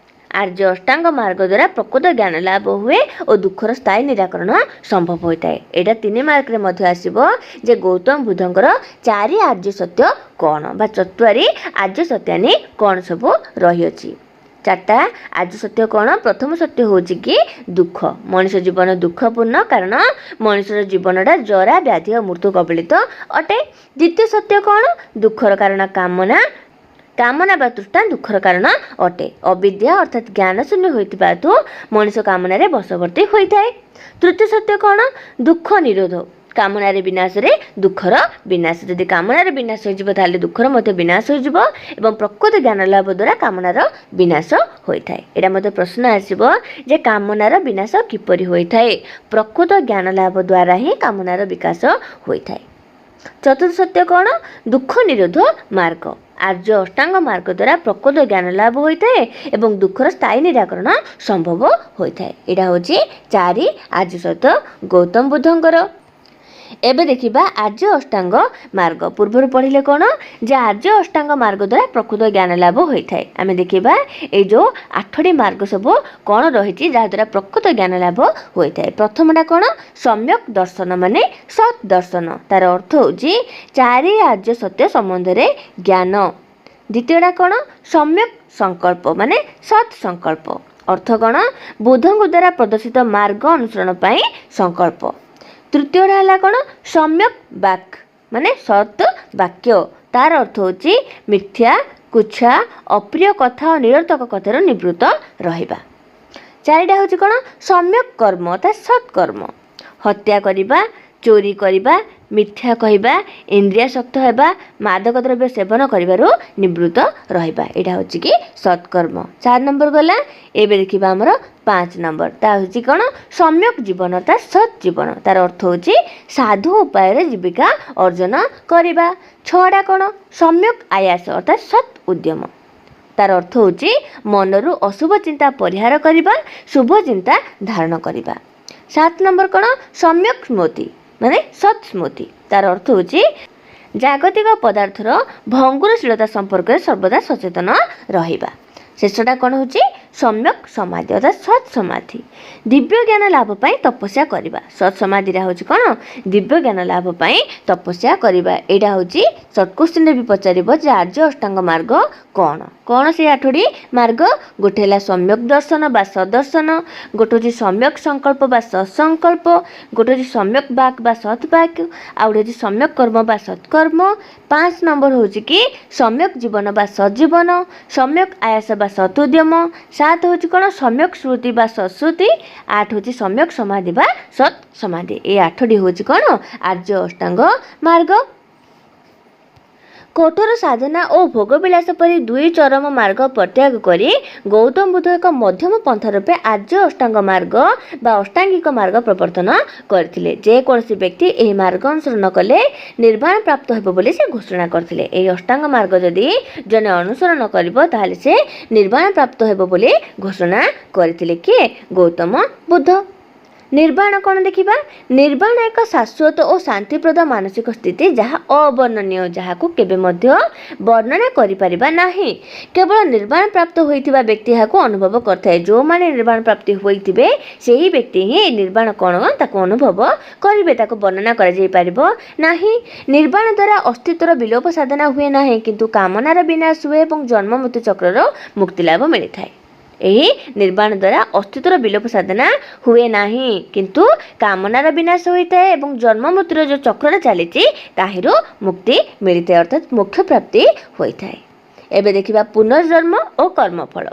ଆର୍ଯ୍ୟ ଅଷ୍ଟାଙ୍ଗ ମାର୍ଗ ଦ୍ୱାରା ପ୍ରକୃତ ଜ୍ଞାନ ଲାଭ ହୁଏ ଓ ଦୁଃଖର ସ୍ଥାୟୀ ନିରାକରଣ ସମ୍ଭବ ହୋଇଥାଏ। ଏଇଟା 3 ମାର୍କରେ ମଧ୍ୟ ଆସିବ ଯେ ଗୌତମ ବୁଦ୍ଧଙ୍କର 4 ଆର୍ଯ୍ୟ ସତ୍ୟ କ'ଣ ବା ଚତ୍ୱାରି ଆର୍ଯ୍ୟ ସତ୍ୟାନି କ'ଣ ସବୁ ରହିଅଛି। 4ଟା ଆର୍ଯ୍ୟ ସତ୍ୟ କ'ଣ? ପ୍ରଥମ ସତ୍ୟ ହେଉଛି କି ଦୁଃଖ। ମଣିଷ ଜୀବନ ଦୁଃଖପୂର୍ଣ୍ଣ, କାରଣ ମଣିଷର ଜୀବନଟା ଜରା, ବ୍ୟାଧି ଓ ମୃତ୍ୟୁ କବଳିତ ଅଟେ। ଦ୍ୱିତୀୟ ସତ୍ୟ କ'ଣ? ଦୁଃଖର କାରଣ କାମନା। କାମନା ବା ତୃଷ୍ଣା ଦୁଃଖର କାରଣ ଅଟେ। ଅବିଦ୍ୟା ଅର୍ଥାତ୍ ଜ୍ଞାନଶୂନ୍ୟ ହୋଇଥିବା ହେତୁ ମଣିଷ କାମନାରେ ବଶବର୍ତ୍ତୀ ହୋଇଥାଏ। ତୃତୀୟ ସତ୍ୟ କ'ଣ? ଦୁଃଖ ନିରୋଧ। କାମନାରେ ବିନାଶରେ ଦୁଃଖର ବିନାଶ। ଯଦି କାମନାର ବିନାଶ ହୋଇଯିବ, ତାହେଲେ ଦୁଃଖର ମଧ୍ୟ ବିନାଶ ହୋଇଯିବ ଏବଂ ପ୍ରକୃତ ଜ୍ଞାନ ଲାଭ ଦ୍ୱାରା କାମନାର ବିନାଶ ହୋଇଥାଏ। ଏଇଟା ମଧ୍ୟ ପ୍ରଶ୍ନ ଆସିବ ଯେ କାମନାର ବିନାଶ କିପରି ହୋଇଥାଏ? ପ୍ରକୃତ ଜ୍ଞାନ ଲାଭ ଦ୍ୱାରା ହିଁ କାମନାର ବିକାଶ ହୋଇଥାଏ। ଚତୁର୍ଥ ସତ୍ୟ କ'ଣ? ଦୁଃଖ ନିରୋଧ ମାର୍ଗ। ଆର୍ଯ୍ୟ ଅଷ୍ଟାଙ୍ଗ ମାର୍ଗ ଦ୍ୱାରା ପ୍ରକୃତ ଜ୍ଞାନ ଲାଭ ହୋଇଥାଏ ଏବଂ ଦୁଃଖର ସ୍ଥାୟୀ ନିରାକରଣ ସମ୍ଭବ ହୋଇଥାଏ। ଏଇଟା ହେଉଛି 4 ଆର୍ଯ୍ୟ ସତ୍ୟ ଗୌତମ ବୁଦ୍ଧଙ୍କର। ଏବେ ଦେଖିବା ଆର୍ଯ୍ୟ ଅଷ୍ଟାଙ୍ଗ ମାର୍ଗ। ପୂର୍ବରୁ ପଢ଼ିଲେ କ'ଣ ଯେ ଆର୍ଯ୍ୟ ଅଷ୍ଟାଙ୍ଗ ମାର୍ଗ ଦ୍ୱାରା ପ୍ରକୃତ ଜ୍ଞାନ ଲାଭ ହୋଇଥାଏ। ଆମେ ଦେଖିବା ଏଇ ଯେଉଁ 8ଟି ମାର୍ଗ ସବୁ କ'ଣ ରହିଛି ଯାହାଦ୍ୱାରା ପ୍ରକୃତ ଜ୍ଞାନ ଲାଭ ହୋଇଥାଏ। ପ୍ରଥମଟା କ'ଣ? ସମ୍ୟକ ଦର୍ଶନ ମାନେ ସତ୍ ଦର୍ଶନ। ତାର ଅର୍ଥ ହେଉଛି 4 ଆର୍ଯ୍ୟ ସତ୍ୟ ସମ୍ବନ୍ଧରେ ଜ୍ଞାନ। ଦ୍ୱିତୀୟଟା କ'ଣ? ସମ୍ୟକ ସଂକଳ୍ପ ମାନେ ସତ୍ ସଂକଳ୍ପ। ଅର୍ଥ କ'ଣ? ବୁଦ୍ଧଙ୍କ ଦ୍ୱାରା ପ୍ରଦର୍ଶିତ ମାର୍ଗ ଅନୁସରଣ ପାଇଁ ସଂକଳ୍ପ। ତୃତୀୟଟା ହେଲା କ'ଣ? ସମ୍ୟକ ବାକ୍ ମାନେ ସତ୍ ବାକ୍ୟ। ତାର ଅର୍ଥ ହେଉଛି ମିଥ୍ୟା, କୁଚ୍ଛା, ଅପ୍ରିୟ କଥା ଓ ନିରର୍ଥକ କଥାରୁ ନିବୃତ୍ତ ରହିବା। 4ଟା ହେଉଛି କ'ଣ? ସମ୍ୟକ କର୍ମ ଅର୍ଥାତ୍ ସତ୍କର୍ମ। ହତ୍ୟା କରିବା, ଚୋରି କରିବା, ମିଥ୍ୟା କହିବା, ଇନ୍ଦ୍ରିୟାସକ୍ତ ହେବା, ମାଦକ ଦ୍ରବ୍ୟ ସେବନ କରିବାରୁ ନିବୃତ୍ତ ରହିବା, ଏଇଟା ହେଉଛି କି ସତ୍କର୍ମ। 4 ନମ୍ବର ଗଲା। ଏବେ ଦେଖିବା ଆମର 5 ନମ୍ବର। ତା ହେଉଛି କ'ଣ? ସମ୍ୟକ ଜୀବନ ଅର୍ଥାତ୍ ସତ୍ ଜୀବନ। ତାର ଅର୍ଥ ହେଉଛି ସାଧୁ ଉପାୟରେ ଜୀବିକା ଅର୍ଜନ କରିବା। 6ଟା କ'ଣ? ସମ୍ୟକ ଆୟାସ ଅର୍ଥାତ୍ ସତ୍ ଉଦ୍ୟମ। ତାର ଅର୍ଥ ହେଉଛି ମନରୁ ଅଶୁଭ ଚିନ୍ତା ପରିହାର କରିବା, ଶୁଭ ଚିନ୍ତା ଧାରଣ କରିବା। 7 ନମ୍ବର କ'ଣ? ସମ୍ୟକ ସ୍ମୃତି ମାନେ ସତ୍ ସ୍ମୃତି। ତାର ଅର୍ଥ ହେଉଛି ଜାଗତିକ ପଦାର୍ଥର ଭଙ୍ଗୁରଶୀଳତା ସମ୍ପର୍କରେ ସର୍ବଦା ସଚେତନ ରହିବା। ଶେଷଟା କ'ଣ ହେଉଛି? ସମ୍ୟକ ସମାଧି ଅର୍ଥାତ୍ ସତ୍ ସମାଧି। ଦିବ୍ୟ ଜ୍ଞାନ ଲାଭ ପାଇଁ ତପସ୍ୟା କରିବା। ସତ୍ ସମାଧିଟା ହେଉଛି କ'ଣ? ଦିବ୍ୟ ଜ୍ଞାନ ଲାଭ ପାଇଁ ତପସ୍ୟା କରିବା। ଏଇଟା ହେଉଛି ସର୍ଟ କୋଶ୍ଚିନ୍ରେ ବି ପଚାରିବ ଯେ ଆର୍ଯ୍ୟ ଅଷ୍ଟାଙ୍ଗ ମାର୍ଗ କ'ଣ କ'ଣ? ସେଇ 8ଟି ମାର୍ଗ, ଗୋଟେ ହେଲା ସମ୍ୟକ ଦର୍ଶନ ବା ସଦର୍ଶନ, ଗୋଟେ ହେଉଛି ସମ୍ୟକ ସଂକଳ୍ପ ବା ସତ୍ସଂକଳ୍ପ, ଗୋଟେ ହେଉଛି ସମ୍ୟକ ବାକ୍ ବା ସତ୍ ବାକ୍, ଆଉ ଗୋଟେ ହେଉଛି ସମ୍ୟକ କର୍ମ ବା ସତ୍କର୍ମ। 5 ନମ୍ବର ହେଉଛି କି ସମ୍ୟକ ଜୀବନ ବା ସଜ୍ଜୀବନ, ସମ୍ୟକ ଆୟାସ ବା ସତ୍ ଉଦ୍ୟମ। 7 ହେଉଛି କ'ଣ? ସମ୍ୟକ ଶ୍ରୁତି ବା ସତ୍ଶ୍ରୁତି। 8 ହେଉଛି ସମ୍ୟକ ସମାଧି ବା ସତ୍ ସମାଧି। ଏଇ 8ଟି ହେଉଛି କ'ଣ? ଆର୍ଯ୍ୟ ଅଷ୍ଟାଙ୍ଗ ମାର୍ଗ। କଠୋର ସାଧନା ଓ ଭୋଗବିଳାସ ପରି 2 ଚରମ ମାର୍ଗ ପରିତ୍ୟାଗ କରି ଗୌତମ ବୁଦ୍ଧ ଏକ ମଧ୍ୟମ ପନ୍ଥା ରୂପେ ଆର୍ଯ୍ୟ ଅଷ୍ଟାଙ୍ଗ ମାର୍ଗ ବା ଅଷ୍ଟାଙ୍ଗିକ ମାର୍ଗ ପ୍ରବର୍ତ୍ତନ କରିଥିଲେ। ଯେକୌଣସି ବ୍ୟକ୍ତି ଏହି ମାର୍ଗ ଅନୁସରଣ କଲେ ନିର୍ବାଣ ପ୍ରାପ୍ତ ହେବ ବୋଲି ସେ ଘୋଷଣା କରିଥିଲେ। ଏହି ଅଷ୍ଟାଙ୍ଗ ମାର୍ଗ ଯଦି ଜଣେ ଅନୁସରଣ କରିବ, ତାହେଲେ ସେ ନିର୍ବାଣ ପ୍ରାପ୍ତ ହେବ ବୋଲି ଘୋଷଣା କରିଥିଲେ କିଏ? ଗୌତମ ବୁଦ୍ଧ। ନିର୍ବାଣ କ'ଣ ଦେଖିବା। ନିର୍ବାଣ ଏକ ଶାଶ୍ୱତ ଓ ଶାନ୍ତିପ୍ରଦ ମାନସିକ ସ୍ଥିତି ଯାହା ଅବର୍ଣ୍ଣନୀୟ, ଯାହାକୁ କେବେ ମଧ୍ୟ ବର୍ଣ୍ଣନା କରିପାରିବା ନାହିଁ। କେବଳ ନିର୍ବାଣ ପ୍ରାପ୍ତ ହୋଇଥିବା ବ୍ୟକ୍ତି ଏହାକୁ ଅନୁଭବ କରିଥାଏ। ଯେଉଁମାନେ ନିର୍ବାଣ ପ୍ରାପ୍ତି ହୋଇଥିବେ, ସେହି ବ୍ୟକ୍ତି ହିଁ ନିର୍ବାଣ କ'ଣ ତାକୁ ଅନୁଭବ କରିବେ, ତାକୁ ବର୍ଣ୍ଣନା କରାଯାଇପାରିବ ନାହିଁ। ନିର୍ବାଣ ଦ୍ୱାରା ଅସ୍ତିତ୍ୱର ବିଲୋପ ସାଧନା ହୁଏ ନାହିଁ, କିନ୍ତୁ କାମନାର ବିନାଶ ହୁଏ ଏବଂ ଜନ୍ମ ମୃତ୍ୟୁ ଚକ୍ରର ମୁକ୍ତିଲାଭ ମିଳିଥାଏ। ଏହି ନିର୍ବାଣ ଦ୍ୱାରା ଅସ୍ତିତ୍ୱର ବିଲୋପ ସାଧନା ହୁଏ ନାହିଁ, କିନ୍ତୁ କାମନାର ବିନାଶ ହୋଇଥାଏ ଏବଂ ଜନ୍ମ ମୃତ୍ୟୁର ଯେଉଁ ଚକ୍ରଟା ଚାଲିଛି ତାହିଁରୁ ମୁକ୍ତି ମିଳିଥାଏ, ଅର୍ଥାତ୍ ମୋକ୍ଷ ପ୍ରାପ୍ତି ହୋଇଥାଏ। ଏବେ ଦେଖିବା ପୁନର୍ଜନ୍ମ ଓ କର୍ମଫଳ।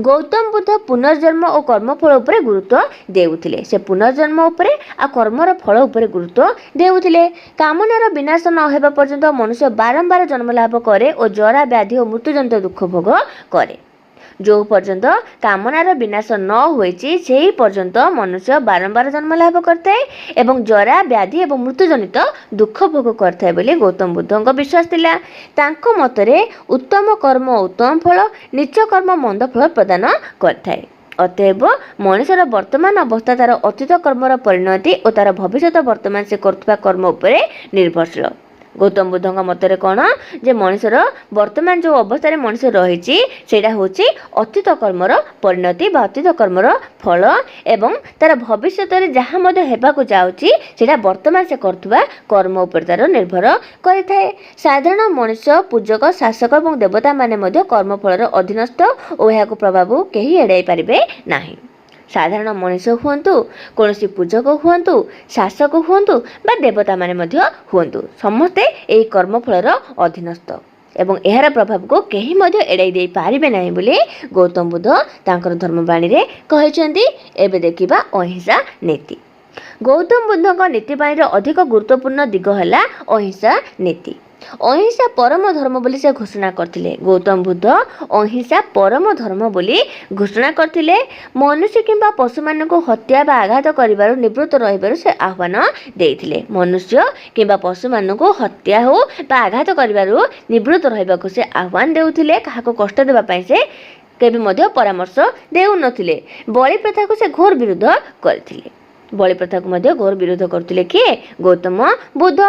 ଗୌତମ ବୁଦ୍ଧ ପୁନର୍ଜନ୍ମ ଓ କର୍ମଫଳ ଉପରେ ଗୁରୁତ୍ୱ ଦେଉଥିଲେ। ସେ ପୁନର୍ଜନ୍ମ ଉପରେ ଆଉ କର୍ମର ଫଳ ଉପରେ ଗୁରୁତ୍ୱ ଦେଉଥିଲେ। କାମନାର ବିନାଶ ନ ହେବା ପର୍ଯ୍ୟନ୍ତ ମନୁଷ୍ୟ ବାରମ୍ବାର ଜନ୍ମ ଲାଭ କରେ ଓ ଜରା, ବ୍ୟାଧି ଓ ମୃତ୍ୟୁଜନିତ ଦୁଃଖ ଭୋଗ କରେ। ଯେଉଁ ପର୍ଯ୍ୟନ୍ତ କାମନାର ବିନାଶ ନ ହୋଇଛି, ସେହି ପର୍ଯ୍ୟନ୍ତ ମନୁଷ୍ୟ ବାରମ୍ବାର ଜନ୍ମ ଲାଭ କରିଥାଏ ଏବଂ ଜରା, ବ୍ୟାଧି ଏବଂ ମୃତ୍ୟୁଜନିତ ଦୁଃଖ ଭୋଗ କରିଥାଏ ବୋଲି ଗୌତମ ବୁଦ୍ଧଙ୍କ ବିଶ୍ୱାସ ଥିଲା। ତାଙ୍କ ମତରେ ଉତ୍ତମ କର୍ମ ଉତ୍ତମ ଫଳ, ନୀଚ କର୍ମ ମନ୍ଦ ଫଳ ପ୍ରଦାନ କରିଥାଏ। ଅତଏବ ମଣିଷର ବର୍ତ୍ତମାନ ଅବସ୍ଥା ତାର ଅତୀତ କର୍ମର ପରିଣତି ଓ ତାର ଭବିଷ୍ୟତ ବର୍ତ୍ତମାନ ସେ କରୁଥିବା କର୍ମ ଉପରେ ନିର୍ଭରଶୀଳ। ଗୌତମ ବୁଦ୍ଧଙ୍କ ମତରେ କ'ଣ ଯେ ମଣିଷର ବର୍ତ୍ତମାନ ଯେଉଁ ଅବସ୍ଥାରେ ମଣିଷ ରହିଛି, ସେଇଟା ହେଉଛି ଅତୀତ କର୍ମର ପରିଣତି ବା ଅତୀତ କର୍ମର ଫଳ, ଏବଂ ତାର ଭବିଷ୍ୟତରେ ଯାହା ମଧ୍ୟ ହେବାକୁ ଯାଉଛି, ସେଇଟା ବର୍ତ୍ତମାନ ସେ କରୁଥିବା କର୍ମ ଉପରେ ତାର ନିର୍ଭର କରିଥାଏ। ସାଧାରଣ ମଣିଷ, ପୂଜକ, ଶାସକ ଏବଂ ଦେବତାମାନେ ମଧ୍ୟ କର୍ମଫଳର ଅଧୀନସ୍ଥ ଓ ଏହାକୁ ପ୍ରଭାବକୁ କେହି ଏଡ଼ାଇ ପାରିବେ ନାହିଁ। ସାଧାରଣ ମଣିଷ ହୁଅନ୍ତୁ, କୌଣସି ପୂଜକ ହୁଅନ୍ତୁ, ଶାସକ ହୁଅନ୍ତୁ ବା ଦେବତାମାନେ ମଧ୍ୟ ହୁଅନ୍ତୁ, ସମସ୍ତେ ଏହି କର୍ମଫଳର ଅଧୀନସ୍ଥ ଏବଂ ଏହାର ପ୍ରଭାବକୁ କେହି ମଧ୍ୟ ଏଡ଼ାଇ ଦେଇପାରିବେ ନାହିଁ ବୋଲି ଗୌତମ ବୁଦ୍ଧ ତାଙ୍କର ଧର୍ମବାଣୀରେ କହିଛନ୍ତି। ଏବେ ଦେଖିବା ଅହିଂସା ନୀତି। ଗୌତମ ବୁଦ୍ଧଙ୍କ ନୀତିବାଣୀର ଅଧିକ ଗୁରୁତ୍ୱପୂର୍ଣ୍ଣ ଦିଗ ହେଲା ଅହିଂସା ନୀତି। ଅହିଂସା ପରମ ଧର୍ମ ବୋଲି ସେ ଘୋଷଣା କରିଥିଲେ। ଗୌତମ ବୁଦ୍ଧ ଅହିଂସା ପରମ ଧର୍ମ ବୋଲି ଘୋଷଣା କରିଥିଲେ। ମନୁଷ୍ୟ କିମ୍ବା ପଶୁମାନଙ୍କୁ ହତ୍ୟା ବା ଆଘାତ କରିବାରୁ ନିବୃତ୍ତ ରହିବାରୁ ସେ ଆହ୍ୱାନ ଦେଇଥିଲେ। ମନୁଷ୍ୟ କିମ୍ବା ପଶୁମାନଙ୍କୁ ହତ୍ୟା ହେଉ ବା ଆଘାତ କରିବାରୁ ନିବୃତ୍ତ ରହିବାକୁ ସେ ଆହ୍ୱାନ ଦେଉଥିଲେ। କାହାକୁ କଷ୍ଟ ଦେବା ପାଇଁ ସେ କେବେ ମଧ୍ୟ ପରାମର୍ଶ ଦେଉନଥିଲେ। ବଳି ପ୍ରଥାକୁ ସେ ଘୋର ବିରୋଧ କରିଥିଲେ। ବଳି ପ୍ରଥାକୁ ମଧ୍ୟ ଘୋର ବିରୋଧ କରୁଥିଲେ କିଏ? ଗୌତମ ବୁଦ୍ଧ।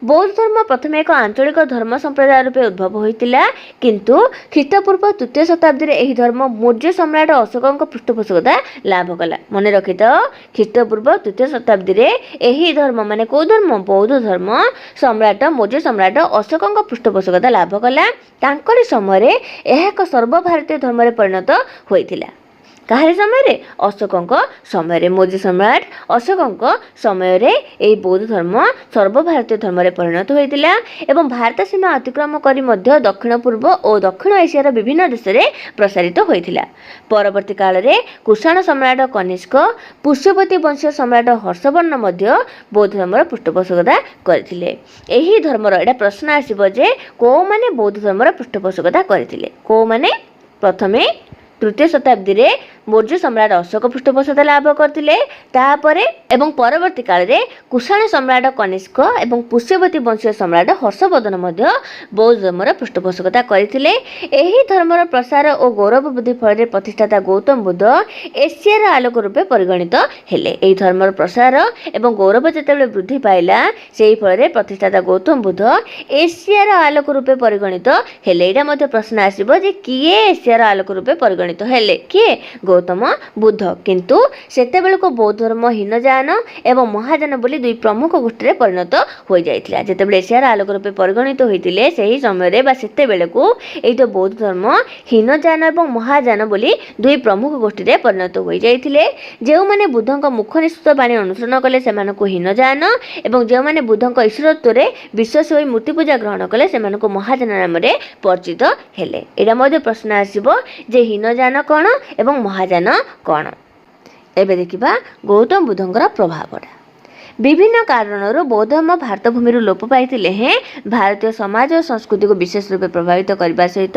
ବୌଦ୍ଧ ଧର୍ମ ପ୍ରଥମେ ଏକ ଆଞ୍ଚଳିକ ଧର୍ମ ସମ୍ପ୍ରଦାୟ ରୂପେ ଉଦ୍ଭବ ହୋଇଥିଲା, କିନ୍ତୁ ଖ୍ରୀଷ୍ଟପୂର୍ବ ତୃତୀୟ ଶତାବ୍ଦୀରେ ଏହି ଧର୍ମ ମୌର୍ଯ୍ୟ ସମ୍ରାଟ ଅଶୋକଙ୍କ ପୃଷ୍ଠପୋଷକତା ଲାଭ କଲା। ମନେ ରଖିଥାଅ, ଖ୍ରୀଷ୍ଟପୂର୍ବ ତୃତୀୟ ଶତାବ୍ଦୀରେ ଏହି ଧର୍ମ, ମାନେ କେଉଁ ଧର୍ମ? ବୌଦ୍ଧ ଧର୍ମ, ସମ୍ରାଟ ମୌର୍ଯ୍ୟ ସମ୍ରାଟ ଅଶୋକଙ୍କ ପୃଷ୍ଠପୋଷକତା ଲାଭ କଲା। ତାଙ୍କରି ସମୟରେ ଏହା ଏକ ସର୍ବଭାରତୀୟ ଧର୍ମରେ ପରିଣତ ହୋଇଥିଲା। କାହାରି ସମୟରେ? ଅଶୋକଙ୍କ ସମୟରେ। ମୌର୍ଯ୍ୟ ସମ୍ରାଟ ଅଶୋକଙ୍କ ସମୟରେ ଏହି ବୌଦ୍ଧ ଧର୍ମ ସର୍ବଭାରତୀୟ ଧର୍ମରେ ପରିଣତ ହୋଇଥିଲା ଏବଂ ଭାରତ ସୀମା ଅତିକ୍ରମ କରି ମଧ୍ୟ ଦକ୍ଷିଣ ପୂର୍ବ ଓ ଦକ୍ଷିଣ ଏସିଆର ବିଭିନ୍ନ ଦେଶରେ ପ୍ରସାରିତ ହୋଇଥିଲା। ପରବର୍ତ୍ତୀ କାଳରେ କୁଷାଣ ସମ୍ରାଟ କନିଷ୍କ, ପୁଷ୍ୟବତୀ ବଂଶୀୟ ସମ୍ରାଟ ହର୍ଷବର୍ଣ୍ଣ ମଧ୍ୟ ବୌଦ୍ଧ ଧର୍ମର ପୃଷ୍ଠପୋଷକତା କରିଥିଲେ। ଏହି ଧର୍ମର ଏଇଟା ପ୍ରଶ୍ନ ଆସିବ ଯେ କେଉଁମାନେ ବୌଦ୍ଧ ଧର୍ମର ପୃଷ୍ଠପୋଷକତା କରିଥିଲେ? କେଉଁମାନେ? ପ୍ରଥମେ ତୃତୀୟ ଶତାବ୍ଦୀରେ ମୌର୍ଯ୍ୟ ସମ୍ରାଟ ଅଶୋକ ପୃଷ୍ଠପୋଷକତା ଲାଭ କରିଥିଲେ। ତାପରେ ଏବଂ ପରବର୍ତ୍ତୀ କାଳରେ କୁଷାଣ ସମ୍ରାଟ କନିଷ୍କ ଏବଂ ପୁଷ୍ୟବତୀ ବଂଶୀୟ ସମ୍ରାଟ ହର୍ଷବର୍ଦ୍ଧନ ମଧ୍ୟ ବୌଦ୍ଧ ଧର୍ମର ପୃଷ୍ଠପୋଷକତା କରିଥିଲେ। ଏହି ଧର୍ମର ପ୍ରସାର ଓ ଗୌରବ ବୃଦ୍ଧି ଫଳରେ ପ୍ରତିଷ୍ଠାତା ଗୌତମ ବୁଦ୍ଧ ଏସିଆର ଆଲୋକ ରୂପେ ପରିଗଣିତ ହେଲେ। ଏହି ଧର୍ମର ପ୍ରସାର ଏବଂ ଗୌରବ ଯେତେବେଳେ ବୃଦ୍ଧି ପାଇଲା, ସେହି ଫଳରେ ପ୍ରତିଷ୍ଠାତା ଗୌତମ ବୁଦ୍ଧ ଏସିଆର ଆଲୋକ ରୂପେ ପରିଗଣିତ ହେଲେ। ଏଇଟା ମଧ୍ୟ ପ୍ରଶ୍ନ ଆସିବ ଯେ କିଏ ଏସିଆର ଆଲୋକ ରୂପେ ପରିଗଣିତ ହେଲେ? କିଏ? ଗୌତମ ବୁଦ୍ଧ। କିନ୍ତୁ ସେତେବେଳକୁ ବୌଦ୍ଧ ଧର୍ମ ହୀନଯାନ ଏବଂ ମହାଯାନ ବୋଲି ଦୁଇ ପ୍ରମୁଖ ଗୋଷ୍ଠୀରେ ପରିଣତ ହୋଇଯାଇଥିଲା। ଯେତେବେଳେ ଏସିଆର ଆଲୋକ ରୂପେ ପରିଗଣିତ ହୋଇଥିଲେ, ସେହି ସମୟରେ ବା ସେତେବେଳକୁ ଏଇ ଯେଉଁ ବୌଦ୍ଧ ଧର୍ମ ହୀନଯାନ ଏବଂ ମହାଯାନ ବୋଲି ଦୁଇ ପ୍ରମୁଖ ଗୋଷ୍ଠୀରେ ପରିଣତ ହୋଇଯାଇଥିଲେ। ଯେଉଁମାନେ ବୁଦ୍ଧଙ୍କ ମୁଖ ନିଃସୃତ ବାଣୀ ଅନୁସରଣ କଲେ, ସେମାନଙ୍କୁ ହୀନଯାନ ଏବଂ ଯେଉଁମାନେ ବୁଦ୍ଧଙ୍କ ଈଶ୍ୱରତ୍ୱରେ ବିଶ୍ୱାସ ହୋଇ ମୂର୍ତ୍ତି ପୂଜା ଗ୍ରହଣ କଲେ, ସେମାନଙ୍କୁ ମହାଯାନ ନାମରେ ପରିଚିତ ହେଲେ। ଏଇଟା ମଧ୍ୟ ପ୍ରଶ୍ନ ଆସିବ ଯେ ହୀନଯାନ କ'ଣ ଏବଂ ମହାଯାନ କ'ଣ? ଏବେ ଦେଖିବା ଗୌତମ ବୁଦ୍ଧଙ୍କର ପ୍ରଭାବଟା। ବିଭିନ୍ନ କାରଣରୁ ବୌଦ୍ଧ ଧର୍ମ ଭାରତ ଭୂମିରୁ ଲୋପ ପାଇଥିଲେ ହେଁ ଭାରତୀୟ ସମାଜ ଓ ସଂସ୍କୃତିକୁ ବିଶେଷ ରୂପେ ପ୍ରଭାବିତ କରିବା ସହିତ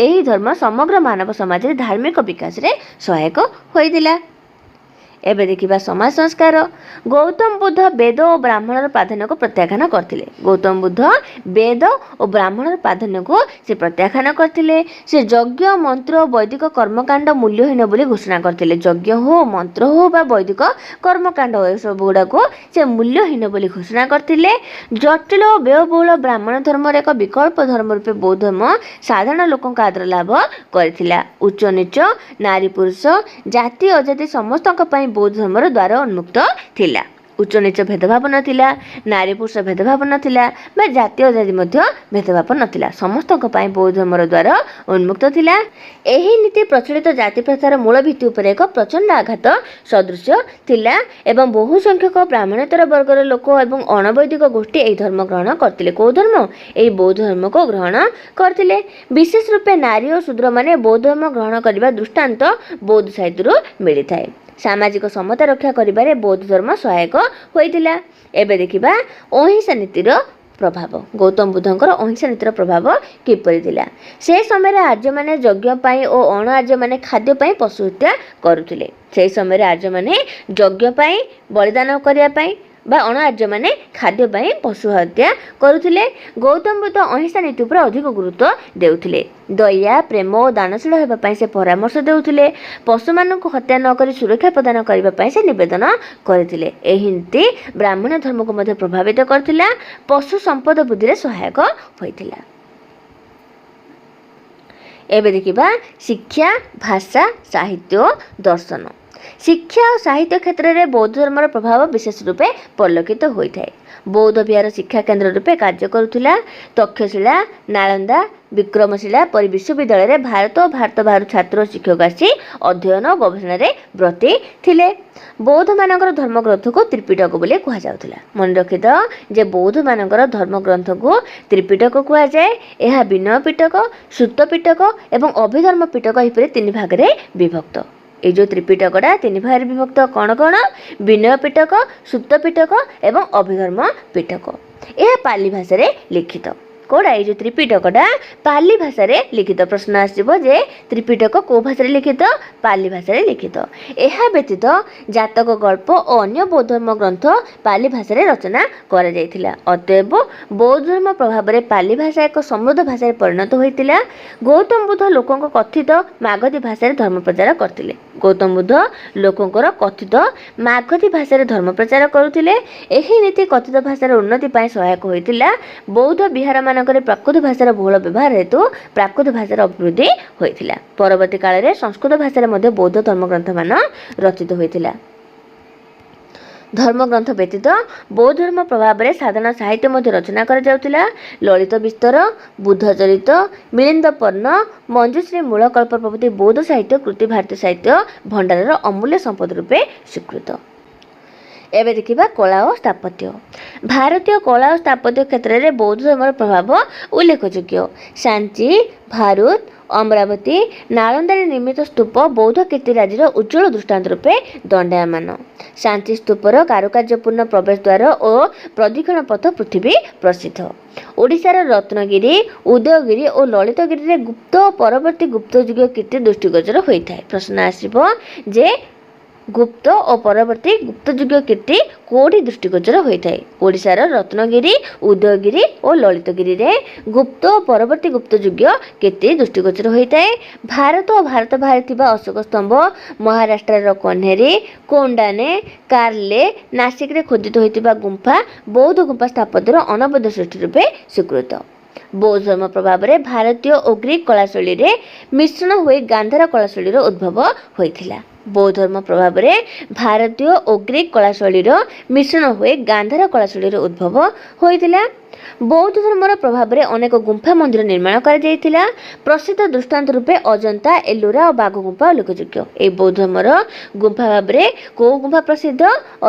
ଏହି ଧର୍ମ ସମଗ୍ର ମାନବ ସମାଜରେ ଧାର୍ମିକ ବିକାଶରେ ସହାୟକ ହୋଇଥିଲା। ଏବେ ଦେଖିବା ସମାଜ ସଂସ୍କାର। ଗୌତମ ବୁଦ୍ଧ ବେଦ ଓ ବ୍ରାହ୍ମଣର ପ୍ରାଧାନ୍ୟକୁ ପ୍ରତ୍ୟାଖ୍ୟାନ କରିଥିଲେ। ଗୌତମ ବୁଦ୍ଧ ବେଦ ଓ ବ୍ରାହ୍ମଣର ପ୍ରାଧାନ୍ୟକୁ ସେ ପ୍ରତ୍ୟାଖ୍ୟାନ କରିଥିଲେ। ସେ ଯଜ୍ଞ, ମନ୍ତ୍ର ଓ ବୈଦିକ କର୍ମକାଣ୍ଡ ମୂଲ୍ୟହୀନ ବୋଲି ଘୋଷଣା କରିଥିଲେ। ଯଜ୍ଞ ହଉ, ମନ୍ତ୍ର ହଉ ବା ବୈଦିକ କର୍ମକାଣ୍ଡ ହଉ, ଏସବୁ ଗୁଡ଼ାକୁ ସେ ମୂଲ୍ୟହୀନ ବୋଲି ଘୋଷଣା କରିଥିଲେ। ଜଟିଳ ଓ ବ୍ୟୟବହୁଳ ବ୍ରାହ୍ମଣ ଧର୍ମର ଏକ ବିକଳ୍ପ ଧର୍ମ ରୂପେ ବୌଦ୍ଧ ଧର୍ମ ସାଧାରଣ ଲୋକଙ୍କ ଆଦର ଲାଭ କରିଥିଲା। ଉଚ୍ଚ ନୀଚ, ନାରୀ ପୁରୁଷ, ଜାତି ଅଜାତି ସମସ୍ତଙ୍କ ପାଇଁ ବୌଦ୍ଧ ଧର୍ମର ଦ୍ୱାର ଉନ୍ମୁକ୍ତ ଥିଲା। ଉଚ୍ଚ ନୀଚ ଭେଦଭାବ ନଥିଲା, ନାରୀ ପୁରୁଷ ଭେଦଭାବ ନଥିଲା ବା ଜାତି ଅଜାତି ମଧ୍ୟ ଭେଦଭାବ ନଥିଲା। ସମସ୍ତଙ୍କ ପାଇଁ ବୌଦ୍ଧ ଧର୍ମର ଦ୍ୱାର ଉନ୍ମୁକ୍ତ ଥିଲା। ଏହି ନୀତି ପ୍ରଚଳିତ ଜାତି ପ୍ରଥାର ମୂଳ ଭିତ୍ତି ଉପରେ ଏକ ପ୍ରଚଣ୍ଡ ଆଘାତ ସଦୃଶ୍ୟ ଥିଲା ଏବଂ ବହୁ ସଂଖ୍ୟକ ବ୍ରାହ୍ମଣେତର ବର୍ଗର ଲୋକ ଏବଂ ଅଣବୈଦିକ ଗୋଷ୍ଠୀ ଏହି ଧର୍ମ ଗ୍ରହଣ କରିଥିଲେ। କେଉଁ ଧର୍ମ? ଏହି ବୌଦ୍ଧ ଧର୍ମକୁ ଗ୍ରହଣ କରିଥିଲେ। ବିଶେଷ ରୂପେ ନାରୀ ଓ ଶୂଦ୍ରମାନେ ବୌଦ୍ଧ ଧର୍ମ ଗ୍ରହଣ କରିବା ଦୃଷ୍ଟାନ୍ତ ବୌଦ୍ଧ ସାହିତ୍ୟରୁ ମିଳିଥାଏ। ସାମାଜିକ ସମତା ରକ୍ଷା କରିବାରେ ବୌଦ୍ଧ ଧର୍ମ ସହାୟକ ହୋଇଥିଲା। ଏବେ ଦେଖିବା ଅହିଂସା ନୀତିର ପ୍ରଭାବ। ଗୌତମ ବୁଦ୍ଧଙ୍କର ଅହିଂସା ନୀତିର ପ୍ରଭାବ କିପରି ଥିଲା? ସେ ସମୟରେ ଆର୍ଯ୍ୟମାନେ ଯଜ୍ଞ ପାଇଁ ଓ ଅଣ ଆର୍ଯ୍ୟମାନେ ଖାଦ୍ୟ ପାଇଁ ପଶୁ ହତ୍ୟା କରୁଥିଲେ। ସେହି ସମୟରେ ଆର୍ଯ୍ୟମାନେ ଯଜ୍ଞ ପାଇଁ, ବଳିଦାନ କରିବା ପାଇଁ ବା ଅଣ ଆର୍ଯ୍ୟମାନେ ଖାଦ୍ୟ ପାଇଁ ପଶୁ ହତ୍ୟା କରୁଥିଲେ। ଗୌତମ ବୁଦ୍ଧ ଅହିଂସା ନୀତି ଉପରେ ଅଧିକ ଗୁରୁତ୍ୱ ଦେଉଥିଲେ। ଦୟା, ପ୍ରେମ ଓ ଦାନଶୀଳ ହେବା ପାଇଁ ସେ ପରାମର୍ଶ ଦେଉଥିଲେ। ପଶୁମାନଙ୍କୁ ହତ୍ୟା ନ କରି ସୁରକ୍ଷା ପ୍ରଦାନ କରିବା ପାଇଁ ସେ ନିବେଦନ କରିଥିଲେ। ଏହି ନୀତି ବ୍ରାହ୍ମଣ୍ୟ ଧର୍ମକୁ ମଧ୍ୟ ପ୍ରଭାବିତ କରିଥିଲା, ପଶୁ ସମ୍ପଦ ବୃଦ୍ଧିରେ ସହାୟକ ହୋଇଥିଲା। ଏବେ ଦେଖିବା ଶିକ୍ଷା, ଭାଷା, ସାହିତ୍ୟ, ଦର୍ଶନ। ଶିକ୍ଷା ଓ ସାହିତ୍ୟ କ୍ଷେତ୍ରରେ ବୌଦ୍ଧ ଧର୍ମର ପ୍ରଭାବ ବିଶେଷ ରୂପେ ପରିଲକ୍ଷିତ ହୋଇଥାଏ। ବୌଦ୍ଧ ବିହାର ଶିକ୍ଷା କେନ୍ଦ୍ର ରୂପେ କାର୍ଯ୍ୟ କରୁଥିଲା। ତକ୍ଷଶିଳା, ନାଳନ୍ଦା, ବିକ୍ରମଶିଳା ପରି ବିଶ୍ୱବିଦ୍ୟାଳୟରେ ଭାରତ ଓ ଭାରତ ବାହାରୁ ଛାତ୍ର ଓ ଶିକ୍ଷକ ଆସି ଅଧ୍ୟୟନ ଓ ଗବେଷଣାରେ ବ୍ରତୀ ଥିଲେ। ବୌଦ୍ଧମାନଙ୍କର ଧର୍ମଗ୍ରନ୍ଥକୁ ତ୍ରିପିଟକ ବୋଲି କୁହାଯାଉଥିଲା। ମନେ ରଖିଥାଅ ଯେ ବୌଦ୍ଧମାନଙ୍କର ଧର୍ମଗ୍ରନ୍ଥକୁ ତ୍ରିପିଟକ କୁହାଯାଏ। ଏହା ବିନୟ ପିଟକ, ସୁତ୍ତ ପିଟକ ଏବଂ ଅଭିଧର୍ମ ପିଟକ ଏହିପରି ତିନି ଭାଗରେ ବିଭକ୍ତ। ଏଇ ଯେଉଁ ତ୍ରିପିଟକଟା ତିନି ଭାଗରେ ବିଭକ୍ତ, କ'ଣ କ'ଣ? ବିନୟ ପିଟକ, ସୁତ୍ତ ପିଟକ ଏବଂ ଅଭିଧର୍ମ ପିଟକ। ଏହା ପାଲି ଭାଷାରେ ଲିଖିତ। କୋଉଟା? ଏଇ ଯେଉଁ ତ୍ରିପିଟକଟା ପାଲି ଭାଷାରେ ଲିଖିତ। ପ୍ରଶ୍ନ ଆସିବ ଯେ ତ୍ରିପିଟକ କେଉଁ ଭାଷାରେ ଲିଖିତ? ପାଲି ଭାଷାରେ ଲିଖିତ। ଏହା ବ୍ୟତୀତ ଜାତକ ଗଳ୍ପ ଓ ଅନ୍ୟ ବୌଦ୍ଧ ଧର୍ମ ଗ୍ରନ୍ଥ ପାଲି ଭାଷାରେ ରଚନା କରାଯାଇଥିଲା। ଅତଏବ ବୌଦ୍ଧ ଧର୍ମ ପ୍ରଭାବରେ ପାଲି ଭାଷା ଏକ ସମୃଦ୍ଧ ଭାଷାରେ ପରିଣତ ହୋଇଥିଲା। ଗୌତମ ବୁଦ୍ଧ ଲୋକଙ୍କ କଥିତ ମାଗଧୀ ଭାଷାରେ ଧର୍ମ ପ୍ରଚାର କରିଥିଲେ। ଗୌତମ ବୁଦ୍ଧ ଲୋକଙ୍କର କଥିତ ମାଗଧୀ ଭାଷାରେ ଧର୍ମ ପ୍ରଚାର କରୁଥିଲେ। ଏହି ନୀତି କଥିତ ଭାଷାର ଉନ୍ନତି ପାଇଁ ସହାୟକ ହୋଇଥିଲା। ବୌଦ୍ଧ ବିହାରମାନଙ୍କରେ ପ୍ରାକୃତ ଭାଷାର ବହୁଳ ବ୍ୟବହାର ହେତୁ ପ୍ରାକୃତ ଭାଷାର ଅଭିବୃଦ୍ଧି ହୋଇଥିଲା। ପରବର୍ତ୍ତୀ କାଳରେ ସଂସ୍କୃତ ଭାଷାରେ ମଧ୍ୟ ବୌଦ୍ଧ ଧର୍ମଗ୍ରନ୍ଥମାନ ରଚିତ ହୋଇଥିଲା। ଧର୍ମଗ୍ରନ୍ଥ ବ୍ୟତୀତ ବୌଦ୍ଧ ଧର୍ମ ପ୍ରଭାବରେ ସାଧାରଣ ସାହିତ୍ୟ ମଧ୍ୟ ରଚନା କରାଯାଉଥିଲା। ଲଳିତ ବିସ୍ତର, ବୁଦ୍ଧ ଚରିତ, ମିଳିନ୍ଦ ପର୍ଣ୍ଣ, ମଞ୍ଜୁଶ୍ରୀ ମୂଳକଳ୍ପ ପ୍ରଭୃତି ବୌଦ୍ଧ ସାହିତ୍ୟ କୃତି ଭାରତୀୟ ସାହିତ୍ୟ ଭଣ୍ଡାରର ଅମୂଲ୍ୟ ସମ୍ପଦ ରୂପେ ସ୍ୱୀକୃତ। ଏବେ ଦେଖିବା କଳା ଓ ସ୍ଥାପତ୍ୟ। ଭାରତୀୟ କଳା ଓ ସ୍ଥାପତ୍ୟ କ୍ଷେତ୍ରରେ ବୌଦ୍ଧ ଧର୍ମର ପ୍ରଭାବ ଉଲ୍ଲେଖଯୋଗ୍ୟ। ସାଞ୍ଚି, ଭାରୁତ, ଅମରାବତୀ, ନାଳନ୍ଦାରେ ନିର୍ମିତ ସ୍ତୂପ ବୌଦ୍ଧ କୀର୍ତ୍ତିରାଜିର ଉଜ୍ଜ୍ୱଳ ଦୃଷ୍ଟାନ୍ତ ରୂପେ ଦଣ୍ଡାୟମାନ। ସାଞ୍ଚି ସ୍ତୂପର କାରୁକାର୍ଯ୍ୟପୂର୍ଣ୍ଣ ପ୍ରବେଶ ଦ୍ୱାର ଓ ପ୍ରଦକ୍ଷିଣ ପଥ ପୃଥିବୀ ପ୍ରସିଦ୍ଧ। ଓଡ଼ିଶାର ରତ୍ନଗିରି, ଉଦୟଗିରି ଓ ଲଳିତଗିରିରେ ଗୁପ୍ତ ଓ ପରବର୍ତ୍ତୀ ଗୁପ୍ତ ଯୁଗୀୟ କୀର୍ତ୍ତି ଦୃଷ୍ଟିଗୋଚର ହୋଇଥାଏ। ପ୍ରଶ୍ନ ଆସିବ ଯେ ଗୁପ୍ତ ଓ ପରବର୍ତ୍ତୀ ଗୁପ୍ତଯୁଗୀୟ କୀର୍ତ୍ତି କେଉଁଠି ଦୃଷ୍ଟିଗୋଚର ହୋଇଥାଏ? ଓଡ଼ିଶାର ରତ୍ନଗିରି, ଉଦୟଗିରି ଓ ଲଳିତଗିରିରେ ଗୁପ୍ତ ଓ ପରବର୍ତ୍ତୀ ଗୁପ୍ତଯୁଗୀୟ କୀର୍ତ୍ତି ଦୃଷ୍ଟିଗୋଚର ହୋଇଥାଏ। ଭାରତ ଓ ଭାରତ ବାହାରେ ଥିବା ଅଶୋକ ସ୍ତମ୍ଭ, ମହାରାଷ୍ଟ୍ରର କହ୍ନେରୀ, କୋଣ୍ଡାନେ, କାର୍ଲେ, ନାସିକରେ ଖୋଦିତ ହୋଇଥିବା ଗୁମ୍ଫା ବୌଦ୍ଧ ଗୁମ୍ଫା ସ୍ଥାପତ୍ୟର ଅନବଦ୍ୟ ସୃଷ୍ଟି ରୂପେ ସ୍ୱୀକୃତ। ବୌଦ୍ଧ ଧର୍ମ ପ୍ରଭାବରେ ଭାରତୀୟ ଓ ଗ୍ରୀକ୍ କଳାଶୈଳୀରେ ମିଶ୍ରଣ ହୋଇ ଗାନ୍ଧାର କଳାଶୈଳୀର ଉଦ୍ଭବ ହୋଇଥିଲା। ବୌଦ୍ଧ ଧର୍ମ ପ୍ରଭାବରେ ଭାରତୀୟ ଓ ଗ୍ରୀକ୍ କଳାଶୈଳୀର ମିଶ୍ରଣ ହୋଇ ଗାନ୍ଧାର କଳାଶୈଳୀର ଉଦ୍ଭବ ହୋଇଥିଲା। ବୌଦ୍ଧ ଧର୍ମର ପ୍ରଭାବରେ ଅନେକ ଗୁମ୍ଫା ମନ୍ଦିର ନିର୍ମାଣ କରାଯାଇଥିଲା। ପ୍ରସିଦ୍ଧ ଦୃଷ୍ଟାନ୍ତ ରୂପେ ଅଜନ୍ତା, ଏଲୋରା ଓ ବାଘ ଗୁମ୍ଫା ଉଲ୍ଲେଖଯୋଗ୍ୟ। ଏହି ବୌଦ୍ଧ ଧର୍ମର ଗୁମ୍ଫା ଭାବରେ କେଉଁ ଗୁମ୍ଫା ପ୍ରସିଦ୍ଧ?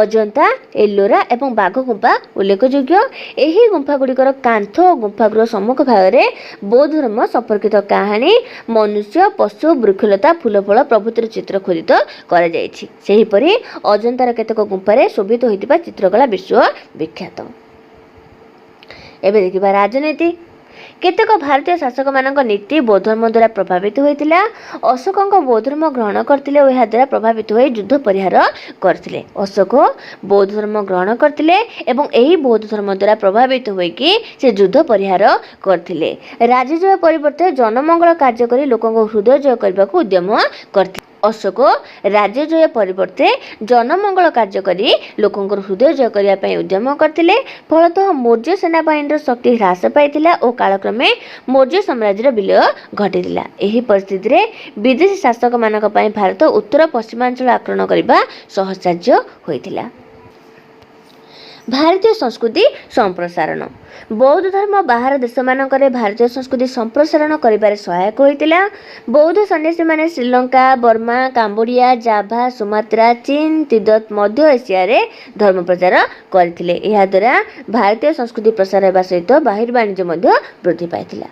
ଅଜନ୍ତା, ଏଲୋରା ଏବଂ ବାଘ ଗୁମ୍ଫା ଉଲ୍ଲେଖଯୋଗ୍ୟ। ଏହି ଗୁମ୍ଫା ଗୁଡ଼ିକର କାନ୍ଥ ଓ ଗୁମ୍ଫାଗୃହ ସମ୍ମୁଖ ଭାଗରେ ବୌଦ୍ଧ ଧର୍ମ ସମ୍ପର୍କିତ କାହାଣୀ, ମନୁଷ୍ୟ, ପଶୁ, ବୃକ୍ଷଲତା, ଫୁଲଫଳ ପ୍ରଭୃତିର ଚିତ୍ର ଖୋଦିତ କରାଯାଇଛି। ସେହିପରି ଅଜନ୍ତାର କେତେକ ଗୁମ୍ଫାରେ ଶୋଭିତ ହୋଇଥିବା ଚିତ୍ରକଳା ବିଶ୍ୱ ବିଖ୍ୟାତ। ଏବେ ଦେଖିବା ରାଜନୀତି। କେତେକ ଭାରତୀୟ ଶାସକମାନଙ୍କ ନୀତି ବୌଦ୍ଧ ଧର୍ମ ଦ୍ୱାରା ପ୍ରଭାବିତ ହୋଇଥିଲା। ଅଶୋକଙ୍କ ବୌଦ୍ଧ ଧର୍ମ ଗ୍ରହଣ କରିଥିଲେ ଓ ଏହାଦ୍ୱାରା ପ୍ରଭାବିତ ହୋଇ ଯୁଦ୍ଧ ପରିହାର କରିଥିଲେ। ଅଶୋକ ବୌଦ୍ଧ ଧର୍ମ ଗ୍ରହଣ କରିଥିଲେ ଏବଂ ଏହି ବୌଦ୍ଧ ଧର୍ମ ଦ୍ୱାରା ପ୍ରଭାବିତ ହୋଇକି ସେ ଯୁଦ୍ଧ ପରିହାର କରିଥିଲେ। ରାଜ୍ୟ ଜୟ ପରିବର୍ତ୍ତେ ଜନମଙ୍ଗଳ କାର୍ଯ୍ୟ କରି ଲୋକଙ୍କ ହୃଦୟ ଜୟ କରିବାକୁ ଉଦ୍ୟମ କରିଥିଲେ। ଅଶୋକ ରାଜ୍ୟ ଜୟ ପରିବର୍ତ୍ତେ ଜନମଙ୍ଗଳ କାର୍ଯ୍ୟ କରି ଲୋକଙ୍କର ହୃଦୟ ଜୟ କରିବା ପାଇଁ ଉଦ୍ୟମ କରିଥିଲେ। ଫଳତଃ ମୌର୍ଯ୍ୟ ସେନାବାହିନୀର ଶକ୍ତି ହ୍ରାସ ପାଇଥିଲା ଓ କାଳକ୍ରମେ ମୌର୍ଯ୍ୟ ସାମ୍ରାଜ୍ୟର ବିଲୟ ଘଟିଥିଲା। ଏହି ପରିସ୍ଥିତିରେ ବିଦେଶୀ ଶାସକମାନଙ୍କ ପାଇଁ ଭାରତ ଉତ୍ତର ପଶ୍ଚିମାଞ୍ଚଳ ଆକ୍ରମଣ କରିବା ସହଜସାଧ୍ୟ ହୋଇଥିଲା। ଭାରତୀୟ ସଂସ୍କୃତି ସମ୍ପ୍ରସାରଣ। ବୌଦ୍ଧ ଧର୍ମ ବାହାର ଦେଶମାନଙ୍କରେ ଭାରତୀୟ ସଂସ୍କୃତି ସମ୍ପ୍ରସାରଣ କରିବାରେ ସହାୟକ ହୋଇଥିଲା। ବୌଦ୍ଧ ସନ୍ନ୍ୟାସୀମାନେ ଶ୍ରୀଲଙ୍କା, ବର୍ମା, କାମ୍ବୋଡ଼ିଆ, ଜାଭା, ସୁମାତ୍ରା, ଚୀନ, ତିବ୍ଦତ, ମଧ୍ୟ ଏସିଆରେ ଧର୍ମ ପ୍ରଚାର କରିଥିଲେ। ଏହାଦ୍ୱାରା ଭାରତୀୟ ସଂସ୍କୃତି ପ୍ରସାର ହେବା ସହିତ ବାହିର୍ବାଣିଜ୍ୟ ମଧ୍ୟ ବୃଦ୍ଧି ପାଇଥିଲା।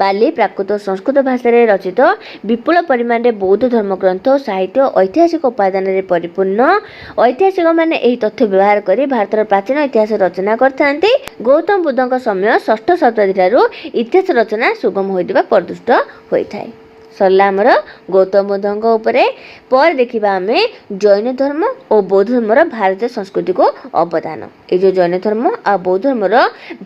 ପାଲି, ପ୍ରାକୃତ ଓ ସଂସ୍କୃତ ଭାଷାରେ ରଚିତ ବିପୁଳ ପରିମାଣରେ ବୌଦ୍ଧ ଧର୍ମଗ୍ରନ୍ଥ, ସାହିତ୍ୟ ଐତିହାସିକ ଉପାଦାନରେ ପରିପୂର୍ଣ୍ଣ। ଐତିହାସିକମାନେ ଏହି ତଥ୍ୟ ବ୍ୟବହାର କରି ଭାରତର ପ୍ରାଚୀନ ଇତିହାସ ରଚନା କରିଥାନ୍ତି। ଗୌତମ ବୁଦ୍ଧଙ୍କ ସମୟ ଷଷ୍ଠ ଶତାବ୍ଦୀଠାରୁ ଇତିହାସ ରଚନା ସୁଗମ ହୋଇଥିବା ପରିଦୃଷ୍ଟ ହୋଇଥାଏ। ସରିଲା ଆମର ଗୌତମ ବୁଦ୍ଧଙ୍କ ଉପରେ। ପରେ ଦେଖିବା ଆମେ ଜୈନ ଧର୍ମ ଓ ବୌଦ୍ଧ ଧର୍ମର ଭାରତୀୟ ସଂସ୍କୃତିକୁ ଅବଦାନ। ଏଇ ଯେଉଁ ଜୈନ ଧର୍ମ ଆଉ ବୌଦ୍ଧ ଧର୍ମର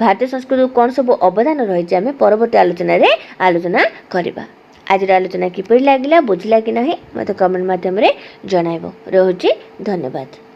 ଭାରତୀୟ ସଂସ୍କୃତିକୁ କ'ଣ ସବୁ ଅବଦାନ ରହିଛି, ଆମେ ପରବର୍ତ୍ତୀ ଆଲୋଚନାରେ ଆଲୋଚନା କରିବା। ଆଜିର ଆଲୋଚନା କିପରି ଲାଗିଲା, ବୁଝିଲା କି ନାହିଁ, ମୋତେ କମେଣ୍ଟ ମାଧ୍ୟମରେ ଜଣାଇବ। ରହୁଛି, ଧନ୍ୟବାଦ।